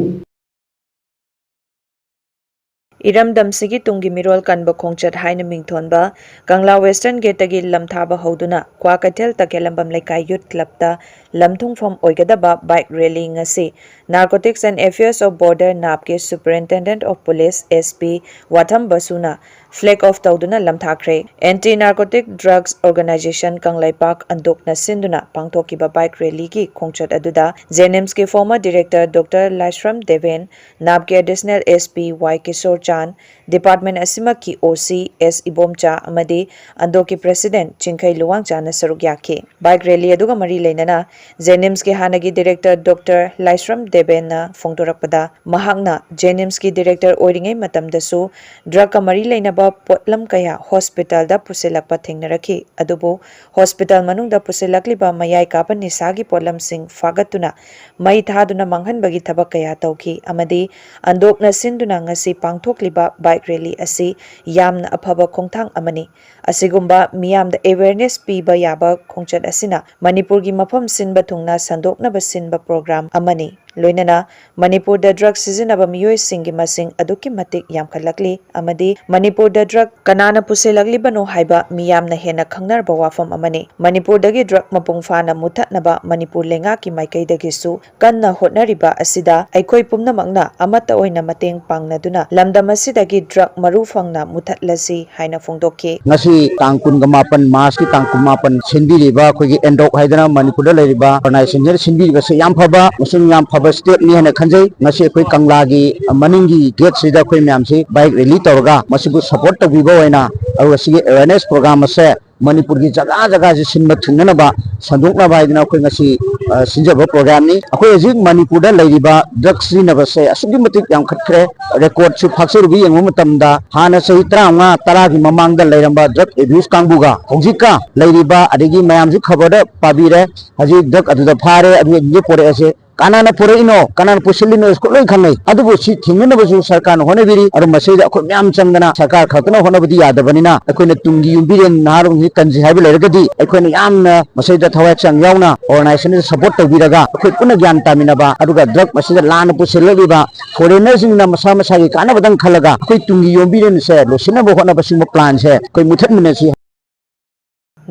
ꯏꯔꯝꯗꯝꯁꯤꯒꯤ ꯇꯨꯡꯒꯤ ꯃꯤꯔꯣꯜ ꯀꯟꯕ ꯈꯣꯡꯆꯠ ꯍꯥꯏꯅ ꯃꯤꯡꯊꯣꯟꯕ ꯀꯪꯂꯥ ꯋꯦꯁꯇꯔꯟ ꯒꯦꯠꯇꯒꯤ ꯂꯝꯊꯥꯕ ꯍꯧꯗꯨꯅ ꯀ꯭ꯋꯥꯀꯩꯊꯦꯜ ꯇꯈꯦꯜꯂꯝꯕꯝ ꯂꯩꯀꯥꯏ ꯌꯨꯠ ꯀ꯭ꯂꯕꯇ ꯂꯝꯊꯨꯡꯐꯝ ꯑꯣꯏꯒꯗꯕ bike rally ꯉꯁꯤ Narcotics and Affairs of Border, NABꯀꯤ Superintendent of Police, S P ꯋꯥꯊꯝ ꯕꯁꯨꯅ flag off ꯇꯧꯗꯨꯅ ꯂꯝꯊꯥꯈ꯭ꯔꯦ꯫ Anti Narcotic Drugs Organisation Kangleipak ꯑꯟꯗꯣꯛꯅ ꯁꯤꯟꯗꯨꯅ ꯄꯥꯡꯊꯣꯛꯈꯤꯕ bike rallyꯒꯤ ꯈꯣꯡꯆꯠ ꯑꯗꯨꯗ JNIMSꯀꯤ former director Doctor ꯂꯥꯏꯁ꯭ꯔꯝ Deben, NABꯀꯤ Additional S P Y Kishore ꯆꯥꯟ, department ꯑꯁꯤꯃꯛꯀꯤ O C S Ibomcha ꯑꯃꯗꯤ ꯑꯟꯗꯣꯛꯀꯤ president ꯆꯤꯡꯈꯩ ꯂꯨꯋꯥꯡꯆꯥꯅ ꯁꯔꯨꯛ ꯌꯥꯈꯤ꯫ Bike rally ꯑꯗꯨꯒ ꯃꯔꯤ ꯂꯩꯅꯅ JNIMSꯀꯤ ꯍꯥꯟꯅꯒꯤ director Doctor ꯂꯥꯏꯁ꯭ꯔꯝ ꯗꯦꯕꯦꯟꯅ ꯐꯣꯡꯗꯣꯔꯛꯄꯗ, ꯃꯍꯥꯛꯅ JNIMSꯀꯤ director ꯑꯣꯏꯔꯤꯉꯩ ꯃꯇꯝꯗꯁꯨ drugꯀ ꯃꯔꯤ ꯂꯩꯅꯕ ꯄꯣꯠꯂꯝ ꯀꯌꯥ hospitalꯗ ꯄꯨꯁꯤꯜꯂꯛꯄ ꯊꯦꯡꯅꯔꯛꯈꯤ꯫ ꯑꯗꯨꯕꯨ hospital ꯃꯅꯨꯡꯗ ꯄꯨꯁꯤꯜꯂꯛꯂꯤꯕ ꯃꯌꯥꯏ ꯀꯥꯕ ꯅꯤꯁꯥꯒꯤ ꯄꯣꯠꯂꯝꯁꯤꯡ ꯐꯥꯒꯠꯇꯨꯅ ꯃꯩ ꯊꯥꯗꯨꯅ ꯃꯥꯡꯍꯟꯕꯒꯤ ꯊꯕꯛ ꯀꯌꯥ ꯇꯧꯈꯤ ꯑꯃꯗꯤ ꯑꯟꯗꯣꯛꯅ ꯁꯤꯟꯗꯨꯅ ꯉꯁꯤ ꯄꯥꯡꯊꯣꯛꯂꯤꯕ bike rally ꯑꯁꯤ ꯌꯥꯝꯅ ꯑꯐꯕ ꯈꯣꯡꯊꯥꯡ ꯑꯃꯅꯤ꯫ ꯑꯁꯤꯒꯨꯝꯕ ꯃꯤꯌꯥꯝꯗ awareness ꯄꯤꯕ ꯌꯥꯕ ꯈꯣꯡꯆꯠ ꯑꯁꯤꯅ ꯃꯅꯤꯄꯨꯔꯒꯤ ꯃꯐꯝ ꯁꯤꯟꯕ ꯊꯨꯡꯅ ꯁꯟꯗꯣꯛꯅꯕ ꯁꯤꯟꯕ program ꯑꯃꯅꯤ꯫ ꯂꯣꯏꯅꯅ ꯃꯅꯤꯄꯨꯔꯗ drug ꯁꯤꯖꯤꯟꯅꯕ ꯃꯤꯑꯣꯏꯁꯤꯡꯒꯤ ꯃꯁꯤꯡ ꯑꯗꯨꯛꯀꯤ ꯃꯇꯤꯛ ꯌꯥꯝꯈꯠꯂꯛꯂꯤ ꯑꯃꯗꯤ ꯃꯅꯤꯄꯨꯔꯗ drug ꯀꯅꯥꯅ ꯄꯨꯁꯤꯜꯂꯛꯂꯤꯕꯅꯣ ꯍꯥꯏꯕ ꯃꯤꯌꯥꯝꯅ ꯍꯦꯟꯅ ꯈꯪꯅꯔꯕ ꯋꯥꯐꯝ ꯑꯃꯅꯤ꯫ ꯃꯅꯤꯄꯨꯔꯗꯒꯤ drug ꯃꯄꯨꯡ ꯐꯥꯅ ꯃꯨꯊꯠꯅꯕ ꯃꯅꯤꯄꯨꯔ ꯂꯩꯉꯥꯛꯀꯤ ꯃꯥꯏꯀꯩꯗꯒꯤꯁꯨ ꯀꯟꯅ ꯍꯣꯠꯅꯔꯤꯕ ꯑꯁꯤꯗ ꯑꯩꯈꯣꯏ ꯄꯨꯝꯅꯃꯛꯅ ꯑꯃꯠꯇ ꯑꯣꯏꯅ ꯃꯇꯦꯡ ꯄꯥꯡꯅꯗꯨꯅ ꯂꯝꯗꯝ ꯑꯁꯤꯗꯒꯤ drug ꯃꯔꯨ ꯐꯪꯅ ꯃꯨꯊꯠꯂꯁꯤ ꯍꯥꯏꯅ ꯐꯣꯡꯗꯣꯛꯈꯤ꯫ ꯉꯁꯤ ꯇꯥꯡ ꯀꯨꯟꯒ ꯃꯥꯄꯟ, Marchꯀꯤ ꯇꯥꯡ ꯀꯨꯟꯃꯥꯄꯟ ꯁꯤꯟꯕꯤꯔꯤꯕ ꯑꯩꯈꯣꯏꯒꯤ ꯑꯦꯟꯗꯣꯛ ꯍꯥꯏꯗꯅ ꯃꯅꯤꯄꯨꯔꯗ ꯂꯩꯔꯤꯕ organizationꯁꯤꯅ ꯁꯤꯟꯕꯤꯔꯤꯕꯁꯦ ꯌꯥꯝ ꯐꯕ ꯑꯃꯁꯨꯡ ꯌꯥꯝ ꯐꯕ stepꯅꯤ ꯍꯥꯏꯅ ꯈꯟꯖꯩ꯫ ꯉꯁꯤ ꯑꯩꯈꯣꯏ ꯀꯪꯂꯥꯒꯤ ꯃꯅꯤꯡꯒꯤ gateꯁꯤꯗ ꯑꯩꯈꯣꯏ ꯃꯌꯥꯝꯁꯤ bike rally ꯇꯧꯔꯒ ꯃꯁꯤꯕꯨ support ꯇꯧꯕꯤꯕ ꯑꯣꯏꯅ, ꯑꯗꯨꯒ ꯁꯤꯒꯤ awareness program ꯑꯁꯦ ꯃꯅꯤꯄꯨꯔꯒꯤ ꯖꯒꯥ ꯖꯒꯥꯁꯤ ꯁꯤꯟꯕ ꯊꯨꯡꯅꯅꯕ, ꯁꯟꯗꯣꯛꯅꯕ ꯍꯥꯏꯗꯅ ꯑꯩꯈꯣꯏ ꯉꯁꯤ, ꯑ, ꯁꯤꯟꯖꯕ programꯅꯤ꯫ ꯑꯩꯈꯣꯏ ꯍꯧꯖꯤꯛ ꯃꯅꯤꯄꯨꯔꯗ ꯂꯩꯔꯤꯕ drug ꯁꯤꯖꯤꯟꯅꯕꯁꯦ ꯑꯁꯨꯛꯀꯤ ꯃꯇꯤꯛ ꯌꯥꯝꯈꯠꯈ꯭ꯔꯦ꯫ Recordꯁꯨ ꯐꯥꯛꯆꯔꯨꯕ ꯌꯦꯡꯕ ꯃꯇꯝꯗ ꯍꯥꯟꯅ ꯆꯍꯤ ꯇꯔꯥꯃꯉꯥ, ꯇꯔꯥꯒꯤ ꯃꯃꯥꯡꯗ ꯂꯩꯔꯝꯕ drug abuse ꯀꯥꯡꯕꯨꯒ ꯍꯧꯖꯤꯛꯀ ꯂꯩꯔꯤꯕ, ꯑꯗꯒꯤ ꯃꯌꯥꯝꯁꯨ ꯈꯕꯔꯗ ꯄꯥꯕꯤꯔꯦ, ꯍꯧꯖꯤꯛ drug ꯑꯗꯨꯗ ꯐꯥꯔꯦ, ꯑꯗꯨ ꯑꯗꯨꯗ ꯄꯣꯔꯛꯑꯦꯁꯦ꯫ ꯀꯅꯥꯅ ꯄꯨꯔꯛꯏꯅꯣ, ꯀꯅꯥꯅ ꯄꯨꯁꯤꯜꯂꯤꯅꯣ, ꯁ꯭ꯀꯨꯜ ꯂꯣꯏ ꯈꯪꯅꯩ꯫ ꯑꯗꯨꯕꯨ ꯁꯤ ꯊꯤꯡꯅꯅꯕꯁꯨ ꯁꯔꯀꯥꯔꯅ ꯍꯣꯠꯅꯕꯤꯔꯤ꯫ ꯑꯗꯨ ꯃꯁꯤꯗ ꯑꯩꯈꯣꯏ ꯃꯌꯥꯝ ꯆꯪꯗꯅ ꯁꯔꯀꯥꯔ ꯈꯛꯇꯅ ꯍꯣꯠꯅꯕꯗꯤ ꯌꯥꯗꯕꯅꯤꯅ, ꯑꯩꯈꯣꯏꯅ ꯇꯨꯡꯒꯤ ꯌꯨꯝꯕꯤꯔꯦꯟ ꯅꯍꯥꯔꯣꯜꯁꯤ ꯀꯟꯁꯤ ꯍꯥꯏꯕ ꯂꯩꯔꯒꯗꯤ, ꯑꯩꯈꯣꯏꯅ ꯌꯥꯝꯅ ꯃꯁꯤꯗ ꯊꯋꯥꯏ ꯍꯛꯆꯥꯡ ꯌꯥꯎꯅ organizationꯗ support ꯇꯧꯕꯤꯔꯒ, ꯑꯩꯈꯣꯏ ꯄꯨꯟꯅ ꯒ꯭ꯌꯥꯟ ꯇꯥꯃꯤꯟꯅꯕ, ꯑꯗꯨꯒ drug ꯃꯁꯤꯗ ꯂꯥꯟꯅ ꯄꯨꯁꯤꯜꯂꯛꯂꯤꯕ foreignerꯁꯤꯡꯅ ꯃꯁꯥ ꯃꯁꯥꯒꯤ ꯀꯥꯟꯅꯕꯗꯪ ꯈꯜꯂꯒ, ꯑꯩꯈꯣꯏ ꯇꯨꯡꯒꯤ ꯌꯨꯝꯕꯤꯔꯦꯟꯁꯦ ꯂꯣꯏꯁꯤꯟꯅꯕ ꯍꯣꯠꯅꯕ ꯁꯤꯒꯨꯝꯕ planꯁꯦ ꯑꯩꯈꯣꯏ ꯃꯨꯊꯠꯃꯤꯟꯅꯁꯤ꯫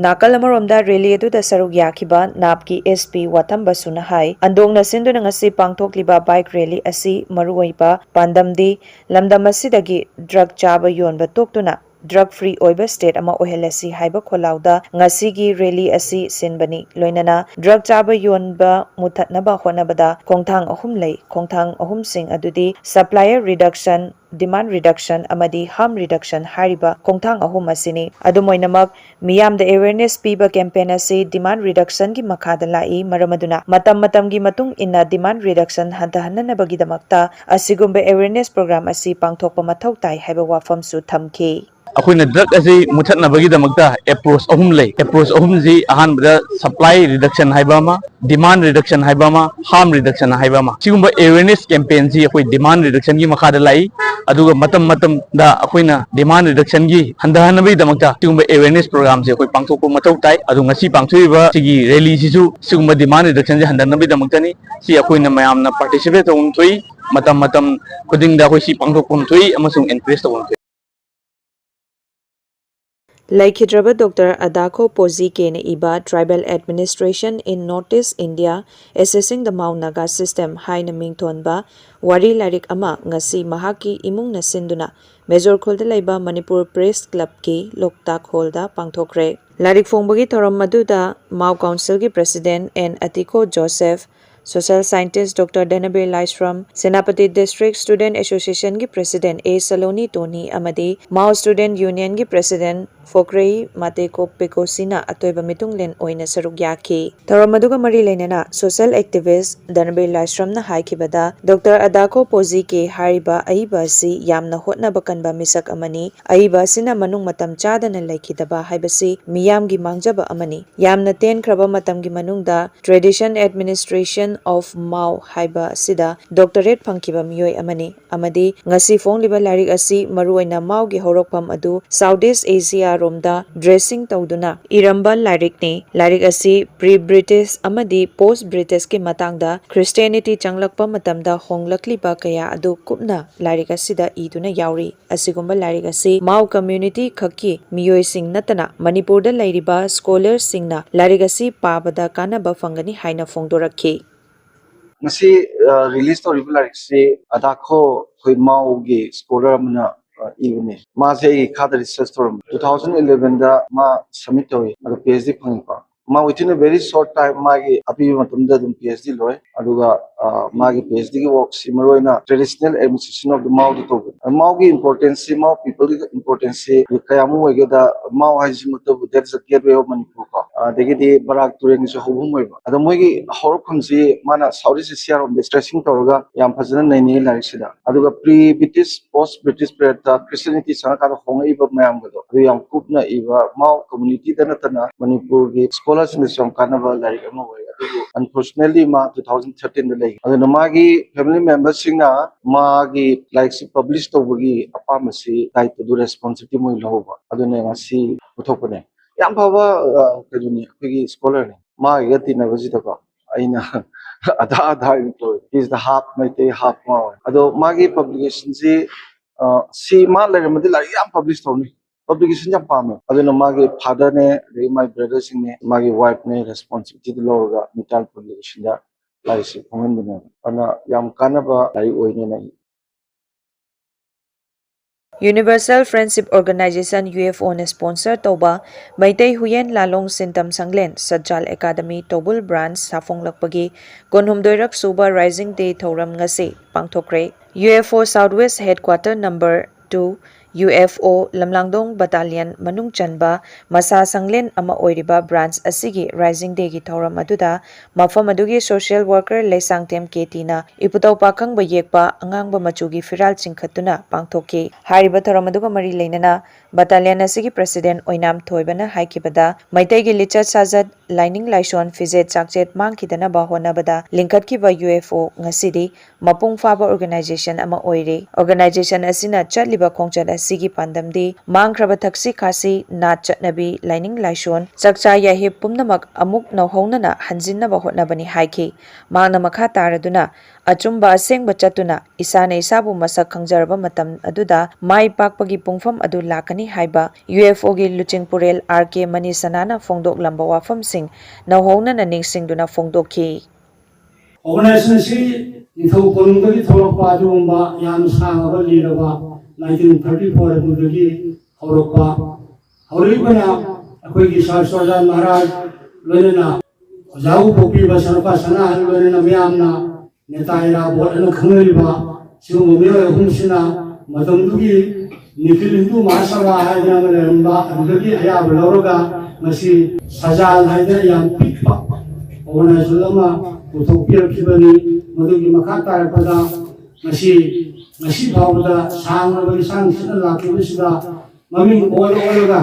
ꯅꯥꯀꯜ ꯑꯃꯔꯣꯝꯗ ꯔꯦꯂꯤ ꯑꯗꯨꯗ ꯁꯔꯨꯛ ꯌꯥꯈꯤꯕ ꯅꯥꯞꯀꯤ ꯑꯦꯁ ꯄꯤ ꯋꯥꯊꯝꯕꯁꯨꯅ ꯍꯥꯏ, ꯍꯟꯗꯣꯛꯅ ꯁꯤꯟꯗꯨꯅ ꯉꯁꯤ ꯄꯥꯡꯊꯣꯛꯂꯤꯕ ꯕꯥꯏꯛ ꯔꯦꯂꯤ ꯑꯁꯤ ꯃꯔꯨꯑꯣꯏꯕ ꯄꯥꯟꯗꯝꯗꯤ ꯂꯝꯗꯝ ꯑꯁꯤꯗꯒꯤ ꯗ꯭ꯔꯒ ꯆꯥꯕ ꯌꯣꯟꯕ ꯇꯣꯛꯇꯨꯅ ꯗ꯭ꯔꯒ ꯐ꯭ꯔꯤ ꯑꯣꯏꯕ ꯁ꯭ꯇꯦꯠ ꯑꯃ ꯑꯣꯏꯍꯜꯂꯁꯤ ꯍꯥꯏꯕ ꯈꯣꯜꯂꯥꯎꯗ ꯉꯁꯤꯒꯤ ꯔꯦꯂꯤ ꯑꯁꯤ ꯁꯤꯟꯕꯅꯤ꯫ ꯂꯣꯏꯅꯅ ꯗ꯭ꯔꯒ ꯆꯥꯕ ꯌꯣꯟꯕ ꯃꯨꯊꯠꯅꯕ ꯍꯣꯠꯅꯕꯗ ꯈꯣꯡꯊꯥꯡ ꯑꯍꯨꯝ ꯂꯩ꯫ ꯈꯣꯡꯊꯥꯡ ꯑꯍꯨꯝꯁꯤꯡ ꯑꯗꯨꯗꯤ supplier reduction, demand reduction ꯑꯃꯗꯤ harm reduction ꯍꯥꯏꯔꯤꯕ ꯈꯣꯡꯊꯥꯡ ꯑꯍꯨꯝ ꯑꯁꯤꯅꯤ꯫ ꯑꯗꯨꯝ ꯑꯣꯏꯅꯃꯛ, ꯃꯤꯌꯥꯝꯗ awareness ꯄꯤꯕ campaign ꯑꯁꯤ demand reduction ꯒꯤ ꯃꯈꯥꯗ ꯂꯥꯛꯏ꯫ ꯃꯔꯝ ꯑꯗꯨꯅ ꯃꯇꯝ ꯃꯇꯝꯒꯤ ꯃꯇꯨꯡ ꯏꯟꯅ demand reduction ꯍꯟꯊꯍꯟꯅꯅꯕꯒꯤꯗꯃꯛꯇ ꯑꯁꯤꯒꯨꯝꯕ awareness program ꯑꯁꯤ ꯄꯥꯡꯊꯣꯛꯄ ꯃꯊꯧ ꯇꯥꯏ ꯍꯥꯏꯕ ꯋꯥꯐꯝꯁꯨ ꯊꯝꯈꯤ꯫ ꯑꯩꯈꯣꯏꯅ ꯗ꯭ꯔꯒ ꯑꯁꯤ ꯃꯨꯊꯠꯅꯕꯒꯤꯗꯃꯛꯇ ꯑꯦꯄ꯭ꯔꯣꯆ ꯑꯍꯨꯝ ꯂꯩ꯫ ꯑꯦꯄ꯭ꯔꯣꯆ ꯑꯍꯨꯝꯁꯤ ꯑꯍꯥꯟꯕꯗ supply reduction ꯍꯥꯏꯕ ꯑꯃ, demand reduction ꯍꯥꯏꯕ ꯑꯃ, harm reduction ꯍꯥꯏꯕ ꯑꯃ꯫ ꯁꯤꯒꯨꯝꯕ awareness campaign ꯁꯤ ꯑꯩꯈꯣꯏ demand reduction ꯒꯤ ꯃꯈꯥꯗ ꯂꯥꯛꯏ꯫ ꯑꯗꯨꯒ ꯃꯇꯝ ꯃꯇꯝꯗ ꯑꯩꯈꯣꯏꯅ demand reduction ꯒꯤ ꯍꯟꯊꯍꯟꯅꯕꯒꯤꯗꯃꯛꯇ ꯁꯤꯒꯨꯝꯕ awareness program ꯁꯦ ꯑꯩꯈꯣꯏ ꯄꯥꯡꯊꯣꯛꯄ ꯃꯊꯧ ꯇꯥꯏ꯫ ꯑꯗꯣ ꯉꯁꯤ ꯄꯥꯡꯊꯣꯛꯏꯕ ꯁꯤꯒꯤ rally ꯁꯤꯁꯨ ꯁꯤꯒꯨꯝꯕ demand reduction ꯁꯦ ꯍꯟꯊꯍꯟꯅꯕꯒꯤꯗꯃꯛꯇꯅꯤ꯫ ꯁꯤ ꯑꯩꯈꯣꯏꯅ ꯃꯌꯥꯝꯅ participate ꯇꯧꯐꯝ ꯊꯣꯛꯏ꯫ ꯃꯇꯝ ꯃꯇꯝ ꯈꯨꯗꯤꯡꯗ ꯑꯩꯈꯣꯏ ꯁꯤ ꯄꯥꯡꯊꯣꯛꯐꯝ ꯊꯣꯛꯏ ꯑꯃꯁꯨꯡ encourage ꯇꯧꯐꯝ ꯊꯣꯛꯏ꯫ ꯂꯩꯈꯤꯗ꯭ꯔꯕ ꯗꯣꯛꯇꯔ ꯑꯗꯥꯈꯣ ꯄꯣꯖꯤ ꯀꯦꯅ ꯏꯕ Tribal Administration in North East India, Assessing the Mao Naga System ꯍꯥꯏꯅ ꯃꯤꯡꯊꯣꯟꯕ ꯋꯥꯔꯤ ꯂꯥꯏꯔꯤꯛ ꯑꯃ ꯉꯁꯤ ꯃꯍꯥꯛꯀꯤ ꯏꯃꯨꯡꯅ ꯁꯤꯟꯗꯨꯅ ꯃꯦꯖꯣꯔ ꯈꯨꯜꯗ ꯂꯩꯕ ꯃꯅꯤꯄꯨꯔ ꯄ꯭ꯔꯦꯁ ꯀ꯭ꯂꯕꯀꯤ ꯂꯣꯛꯇꯥꯛ ꯍꯣꯜꯗ ꯄꯥꯡꯊꯣꯛꯈ꯭ꯔꯦ꯫ ꯂꯥꯏꯔꯤꯛ ꯐꯣꯡꯕꯒꯤ ꯊꯧꯔꯝ ꯑꯗꯨꯗ ꯃꯥꯎ ꯀꯥꯎꯟꯁꯤꯜꯒꯤ president N Atiko Joseph, social scientist doctor Dhanabir Laishram, Senapati district student ꯑꯦꯁꯣꯁꯤꯌꯦꯁꯟꯒꯤ ꯄ꯭ꯔꯦꯁꯤꯗꯦꯟꯠ ꯑꯦ ꯁꯂꯣꯅꯤ ꯇꯣꯅꯤ ꯑꯃꯗꯤ ꯃꯥꯎ ꯁ꯭ꯇꯨꯗꯦꯟꯠ ꯌꯨꯅꯤꯌꯟꯒꯤ ꯄ꯭ꯔꯦꯁꯤꯗꯦꯟꯠ ꯐꯣꯀ꯭ꯔꯦꯍꯤ ꯃꯥꯇꯦꯀꯣ ꯄꯦꯀꯣꯁꯤꯅ ꯑꯇꯣꯏꯕ ꯃꯤꯊꯨꯡꯂꯦꯟ ꯑꯣꯏꯅ ꯁꯔꯨꯛ ꯌꯥꯈꯤ꯫ ꯊꯧꯔꯝ ꯑꯗꯨꯒ ꯃꯔꯤ ꯂꯩꯅꯅ ꯁꯣꯁꯤꯌꯦꯜ ꯑꯦꯛꯇꯤꯚꯤꯁ꯭ꯠ ꯙꯅꯕꯤꯔ ꯂꯥꯏꯁ꯭ꯔꯝꯅ ꯍꯥꯏꯈꯤꯕꯗ, ꯗꯣꯛꯇꯔ ꯑꯗꯥꯀꯣ ꯄꯣꯖꯤ ꯀꯦ ꯍꯥꯏꯔꯤꯕ ꯑꯏꯕ ꯑꯁꯤ ꯌꯥꯝꯅ ꯍꯣꯠꯅꯕ ꯀꯟꯕ ꯃꯤꯁꯛ ꯑꯃꯅꯤ꯫ ꯑꯏꯕ ꯑꯁꯤꯅ ꯃꯅꯨꯡ ꯃꯇꯝ ꯆꯥꯗꯅ ꯂꯩꯈꯤꯗꯕ ꯍꯥꯏꯕꯁꯤ ꯃꯤꯌꯥꯝꯒꯤ ꯃꯥꯡꯖꯕ ꯑꯃꯅꯤ꯫ ꯌꯥꯝꯅ ꯇꯦꯟꯈ꯭ꯔꯕ ꯃꯇꯝꯒꯤ ꯃꯅꯨꯡꯗ tradition administration of Mao ꯍꯥꯏꯕ ꯑꯁꯤꯗ doctorate ꯐꯪꯈꯤꯕ ꯃꯤꯑꯣꯏ ꯑꯃꯅꯤ ꯑꯃꯗꯤ ꯉꯁꯤ ꯐꯣꯡꯂꯤꯕ ꯂꯥꯏꯔꯤꯛ ꯑꯁꯤ ꯃꯔꯨꯑꯣꯏꯅ ꯃꯥꯎꯒꯤ ꯍꯧꯔꯛꯐꯝ ꯑꯗꯨ South East Asia ꯔꯣꯝꯗ dressing ꯇꯧꯗꯨꯅ ꯏꯔꯝꯕ ꯂꯥꯏꯔꯤꯛꯅꯤ꯫ ꯂꯥꯏꯔꯤꯛ ꯑꯁꯤ pre British ꯑꯃꯗꯤ post British ꯀꯤ ꯃꯇꯥꯡꯗ Christianity ꯆꯪꯂꯛꯄ ꯃꯇꯝꯗ ꯍꯣꯡꯂꯛꯂꯤꯕ ꯀꯌꯥ ꯑꯗꯨ ꯀꯨꯞꯅ ꯂꯥꯏꯔꯤꯛ ꯑꯁꯤꯗ ꯏꯗꯨꯅ ꯌꯥꯎꯔꯤ꯫ ꯑꯁꯤꯒꯨꯝꯕ ꯂꯥꯏꯔꯤꯛ ꯑꯁꯤ ꯃꯥꯎ community ꯈꯛꯀꯤ ꯃꯤꯑꯣꯏꯁꯤꯡ ꯅꯠꯇꯅ ꯃꯅꯤꯄꯨꯔꯗ ꯂꯩꯔꯤꯕ scholar ꯁꯤꯡꯅ ꯂꯥꯏꯔꯤꯛ ꯑꯁꯤ ꯄꯥꯕꯗ ꯀꯥꯟꯅꯕ ꯐꯪꯒꯅꯤ ꯍꯥꯏꯅ ꯐꯣꯡꯗꯣꯔꯛꯈꯤ꯫ ꯉꯁꯤ release ꯇꯧꯔꯤꯕ ꯂꯥꯏꯔꯤꯛꯁꯤ ꯑꯗꯥꯈꯣ ꯑꯩꯈꯣꯏ ꯃꯥꯎꯒꯤ scholar ꯑꯃꯅ ꯏꯕꯅꯤ꯫ ꯃꯥꯁꯦ ꯑꯩꯒꯤ ꯈꯥꯗ research ꯇꯧꯔꯝꯕ꯫ Two thousand eleven ꯗ ꯃꯥ submit ꯇꯧꯏ, ꯑꯗꯨꯒ PhD ꯐꯪꯉꯤꯀꯣ꯫ ꯃꯥ within a very short time ꯃꯥꯒꯤ ꯑꯄꯤꯕ ꯃꯇꯝꯗ ꯑꯗꯨꯝ PhD ꯂꯣꯏ꯫ ꯑꯗꯨꯒ ꯃꯥꯒꯤ PhD ꯒꯤ work ꯁꯤ ꯃꯔꯨꯑꯣꯏꯅ traditional administration of the Mao ꯗ ꯇꯧꯕꯅꯤ꯫ ꯃꯥꯎꯒꯤ importance ꯁꯤ, ꯃꯥꯎ people ꯒꯤ importance ꯁꯤ ꯀꯌꯥꯃꯨꯛ ꯑꯣꯏꯒꯦꯗ, ꯃꯥꯎ ꯍꯥꯏꯁꯤꯃꯛꯇꯕꯨ that is a gateway of Manipur ꯀꯣ꯫ ꯑꯗꯒꯤꯗꯤ ꯕꯔꯥꯛ ꯇꯨꯔꯦꯜꯒꯤꯁꯨ ꯍꯧꯐꯝ ꯑꯣꯏꯕ꯫ ꯑꯗꯣ ꯃꯣꯏꯒꯤ ꯍꯧꯔꯛꯐꯝꯁꯤ ꯃꯥꯅ South East Asia ꯔꯣꯝꯗ stressing ꯇꯧꯔꯒ ꯌꯥꯝ ꯐꯖꯅ ꯅꯩꯅꯩ ꯂꯥꯏꯔꯤꯛꯁꯤꯗ꯫ ꯑꯗꯨꯒ pre British, post British period ꯇ Christianity ꯆꯪꯉꯀꯥꯟꯗ ꯍꯣꯡꯉꯛꯏꯕ ꯃꯌꯥꯝꯒꯗꯣ ꯑꯗꯨ ꯌꯥꯝ ꯀꯨꯞꯅ ꯏꯕ, ꯃꯥꯎ community ꯗ ꯅꯠꯇꯅ ꯃꯅꯤꯄꯨꯔꯒꯤ scholar ꯁꯤꯡꯗꯁꯨ ꯌꯥꯝ ꯀꯥꯟꯅꯕ ꯂꯥꯏꯔꯤꯛ ꯑꯃ ꯑꯣꯏ꯫ ꯑꯗꯨꯕꯨ unfortunately ꯃꯥ two thousand thirteen ꯗ ꯂꯩ꯫ ꯑꯗꯨꯅ ꯃꯥꯒꯤ family member ꯁꯤꯡꯅ ꯃꯥꯒꯤ ꯂꯥꯏꯔꯤꯛꯁꯤ publish ꯇꯧꯕꯒꯤ ꯑꯄꯥꯝꯕꯁꯤ ꯗꯥꯏꯇ ꯑꯗꯨ, responsibility ꯃꯣꯏ ꯂꯧꯍꯧꯕ꯫ ꯑꯗꯨꯅ ꯉꯁꯤ ꯄꯨꯊꯣꯛꯄꯅꯦ꯫ ꯌꯥꯝ ꯐꯕ ꯀꯩꯅꯣꯅꯤ, ꯑꯩꯈꯣꯏꯒꯤ scholar ꯅꯤ꯫ ꯃꯥꯒꯤꯒ ꯇꯤꯟꯅꯕꯁꯤꯗꯀꯣ ꯑꯩꯅ ꯑꯗꯥ ꯑꯗꯥ ꯑꯣꯏꯅ ꯇꯧꯋꯦ꯫ He is the half Meitei, half ꯃꯥꯎ꯫ ꯑꯗꯣ ꯃꯥꯒꯤ publication ꯁꯤ ꯁꯤ ꯃꯥ ꯂꯩꯔꯝꯃꯗꯤ ꯂꯥꯏꯔꯤꯛ ꯌꯥꯝ publish ꯇꯧꯅꯤ꯫ Publication ꯌꯥꯝ ꯄꯥꯝꯃꯦ꯫ ꯑꯗꯨꯅ ꯃꯥꯒꯤ father ꯅꯦ, ꯑꯗꯒꯤ ꯃꯥꯒꯤ brother ꯁꯤꯡꯅꯦ, ꯃꯥꯒꯤ wife ꯅꯦ responsibility ꯗꯨ ꯂꯧꯔꯒ ꯃꯤꯇꯥꯜ publication ꯗ ꯂꯥꯏꯔꯤꯛꯁꯤ ꯐꯣꯡꯍꯟꯕꯅꯦꯕ꯫ ꯑꯗꯨꯅ ꯌꯥꯝ ꯀꯥꯟꯅꯕ ꯂꯥꯏꯔꯤꯛ ꯑꯣꯏꯅꯦꯅ ꯑꯩ Universal Friendship Organization, UFO ꯅ sponsor ꯇꯧꯕ ꯃꯩꯇꯩ ꯍꯨꯌꯦꯟ ꯂꯥꯂꯣꯡ ꯁꯤꯟꯇꯝ ꯁꯪꯂꯦꯟ ꯁꯠꯖꯥꯜ ꯑꯦꯀꯥꯗꯃꯤ ꯇꯧꯕꯨꯜ branch ꯁꯥꯐꯣꯡꯂꯛꯄꯒꯤ ꯀꯨꯟꯍꯨꯝꯗꯣꯏꯔꯛ ꯁꯨꯕ Rising Day ꯊꯧꯔꯝ ꯉꯁꯤ ꯄꯥꯡꯊꯣꯛꯈ꯭ꯔꯦ꯫ UFO South West Headquarter number two, UFO ꯂꯝꯂꯥꯡꯗꯣꯡ battalion ꯃꯅꯨꯡ ꯆꯟꯕ ꯃꯁꯥ ꯁꯪꯂꯦꯟ ꯑꯃ ꯑꯣꯏꯔꯤꯕ branch ꯑꯁꯤꯒꯤ Rising Day ꯒꯤ ꯊꯧꯔꯝ ꯑꯗꯨꯗ ꯃꯐꯝ ꯑꯗꯨꯒꯤ social worker ꯂꯩꯁꯥꯡꯊꯦꯝ ꯀꯦꯇꯤꯅ ꯏꯄꯨꯗꯧ ꯄꯥꯈꯪꯕ ꯌꯦꯛꯄ ꯑꯉꯥꯡꯕ ꯃꯆꯨꯒꯤ ꯐꯤꯔꯥꯜ ꯆꯤꯡꯈꯠꯇꯨꯅ ꯄꯥꯡꯊꯣꯛꯈꯤ꯫ ꯍꯥꯏꯔꯤꯕ ꯊꯧꯔꯝ ꯑꯗꯨꯒ ꯃꯔꯤ ꯂꯩꯅꯅ battalion ꯑꯁꯤꯒꯤ president ꯑꯣꯏꯅꯥꯝ ꯊꯣꯏꯕꯅ ꯍꯥꯏꯈꯤꯕꯗ, ꯃꯩꯇꯩꯒꯤ ꯂꯤꯆꯠ ꯁꯥꯖꯠ, ꯂꯥꯏꯅꯤꯡ ꯂꯥꯏꯁꯣꯟ, ꯐꯤꯖꯦꯠ ꯆꯥꯛꯆꯦꯠ ꯃꯥꯡꯈꯤꯗꯅꯕ ꯍꯣꯠꯅꯕꯗ ꯂꯤꯡꯈꯠꯈꯤꯕ ꯌꯨ ꯑꯦꯐ ꯑꯣ ꯉꯁꯤꯗꯤ ꯃꯄꯨꯡ ꯐꯥꯕ ꯑꯣꯔꯒꯅꯥꯏꯖꯦꯁꯟ ꯑꯃ ꯑꯣꯏꯔꯦ꯫ ꯑꯣꯔꯒꯅꯥꯏꯖꯦꯁꯟ ꯑꯁꯤꯅ ꯆꯠꯂꯤꯕ ꯈꯣꯡꯆꯠ ꯑꯁꯤꯒꯤ ꯄꯥꯟꯗꯝꯗꯤ ꯃꯥꯡꯈ꯭ꯔꯕ ꯊꯛꯁꯤ ꯈꯥꯁꯤ, ꯅꯥꯠ ꯆꯠꯅꯕꯤ, ꯂꯥꯏꯅꯤꯡ ꯂꯥꯏꯁꯣꯟ, ꯆꯥꯛꯆꯥ ꯌꯥꯍꯤꯞ ꯄꯨꯝꯅꯃꯛ ꯑꯃꯨꯛ ꯅꯧꯍꯧꯅꯅ ꯍꯟꯖꯤꯟꯅꯕ ꯍꯣꯠꯅꯕꯅꯤ ꯍꯥꯏꯈꯤ꯫ ꯃꯍꯥꯛꯅ ꯃꯈꯥ ꯇꯥꯔꯗꯨꯅ, ꯑꯆꯨꯝꯕ ꯑꯁꯦꯡꯕ ꯆꯠꯇꯨꯅ ꯏꯁꯥꯅ ꯏꯁꯥꯕꯨ ꯃꯁꯛ ꯈꯪꯖꯔꯕ ꯃꯇꯝ ꯑꯗꯨꯗ ꯃꯥꯏ ꯄꯥꯛꯄꯒꯤ ꯄꯨꯡꯐꯝ ꯑꯗꯨ ꯂꯥꯛꯀꯅꯤ ꯍꯥꯏꯕ ꯌꯨ ꯑꯦꯐ ꯑꯣꯒꯤ ꯂꯨꯆꯤꯡ ꯄꯨꯔꯦꯜ ꯑꯥꯔ ꯀꯦ ꯃꯅꯤꯁꯅꯥꯅ ꯐꯣꯡꯗꯣꯛꯂꯝꯕ ꯋꯥꯐꯝꯁꯤꯡ ꯅꯧꯍꯧꯅꯅ ꯅꯤꯡꯁꯤꯡꯗꯨꯅ ꯐꯣꯡꯗꯣꯛꯈꯤ꯫ ꯑꯣꯔꯒꯅꯥꯏꯖꯦꯁꯟ ꯑꯁꯤ ꯅꯤꯡꯊꯧ ꯀꯣꯅꯨꯡꯗꯒꯤ ꯊꯣꯛꯂꯛꯄ ꯑꯗꯨꯒꯨꯝꯕ ꯌꯥꯝ ꯁꯥꯡꯂꯕ ꯂꯤꯔꯕ ꯅꯥꯏꯟꯇꯤꯟ ꯊꯥꯔꯇꯤ ꯐꯣꯔ ꯑꯗꯨꯗꯒꯤ ꯍꯧꯔꯛꯄ, ꯍꯧꯔꯛꯏꯕꯅ ꯑꯩꯈꯣꯏꯒꯤ ꯁꯥꯔ ꯁꯣꯔꯗꯥꯟ ꯃꯍꯥꯔꯥꯖ ꯂꯣꯏꯅꯅ ꯑꯣꯖꯥꯕꯨ ꯄꯣꯛꯄꯤꯕ ꯁꯔꯨꯄꯥ ꯁꯅꯥꯍꯟ ꯂꯣꯏꯅꯅ ꯃꯤꯌꯥꯝꯅ ꯅꯦꯇꯥ ꯏꯔꯥꯕꯣꯠ ꯍꯥꯏꯅ ꯈꯪꯅꯔꯤꯕ ꯁꯤꯒꯨꯝꯕ ꯃꯤꯑꯣꯏ ꯑꯍꯨꯝꯁꯤꯅ ꯃꯇꯝꯗꯨꯒꯤ ꯅꯤꯈꯤꯜ ꯍꯤꯟꯗꯨ ꯃꯍꯥꯁꯚꯥ ꯍꯥꯏꯗꯅ ꯑꯃ ꯂꯩꯔꯝꯕ, ꯑꯗꯨꯗꯒꯤ ꯑꯌꯥꯕ ꯂꯧꯔꯒ ꯃꯁꯤ ꯁꯖꯥꯜ ꯍꯥꯏꯗꯅ ꯌꯥꯝ ꯄꯤꯛꯄ ꯑꯣꯔꯒꯅꯥꯏꯖꯦꯁꯟ ꯑꯃ ꯄꯨꯊꯣꯛꯄꯤꯔꯛꯈꯤꯕꯅꯤ꯫ ꯃꯗꯨꯒꯤ ꯃꯈꯥ ꯇꯥꯔꯛꯄꯗ ꯉꯁꯤ, ꯉꯁꯤ ꯐꯥꯎꯕꯗ ꯁꯥꯡꯂꯕ ꯂꯤꯁꯥꯡ ꯁꯤꯠꯅ ꯂꯥꯛꯈꯤꯕꯁꯤꯗ ꯃꯃꯤꯡ ꯑꯣꯜ ꯑꯣꯜꯂꯒ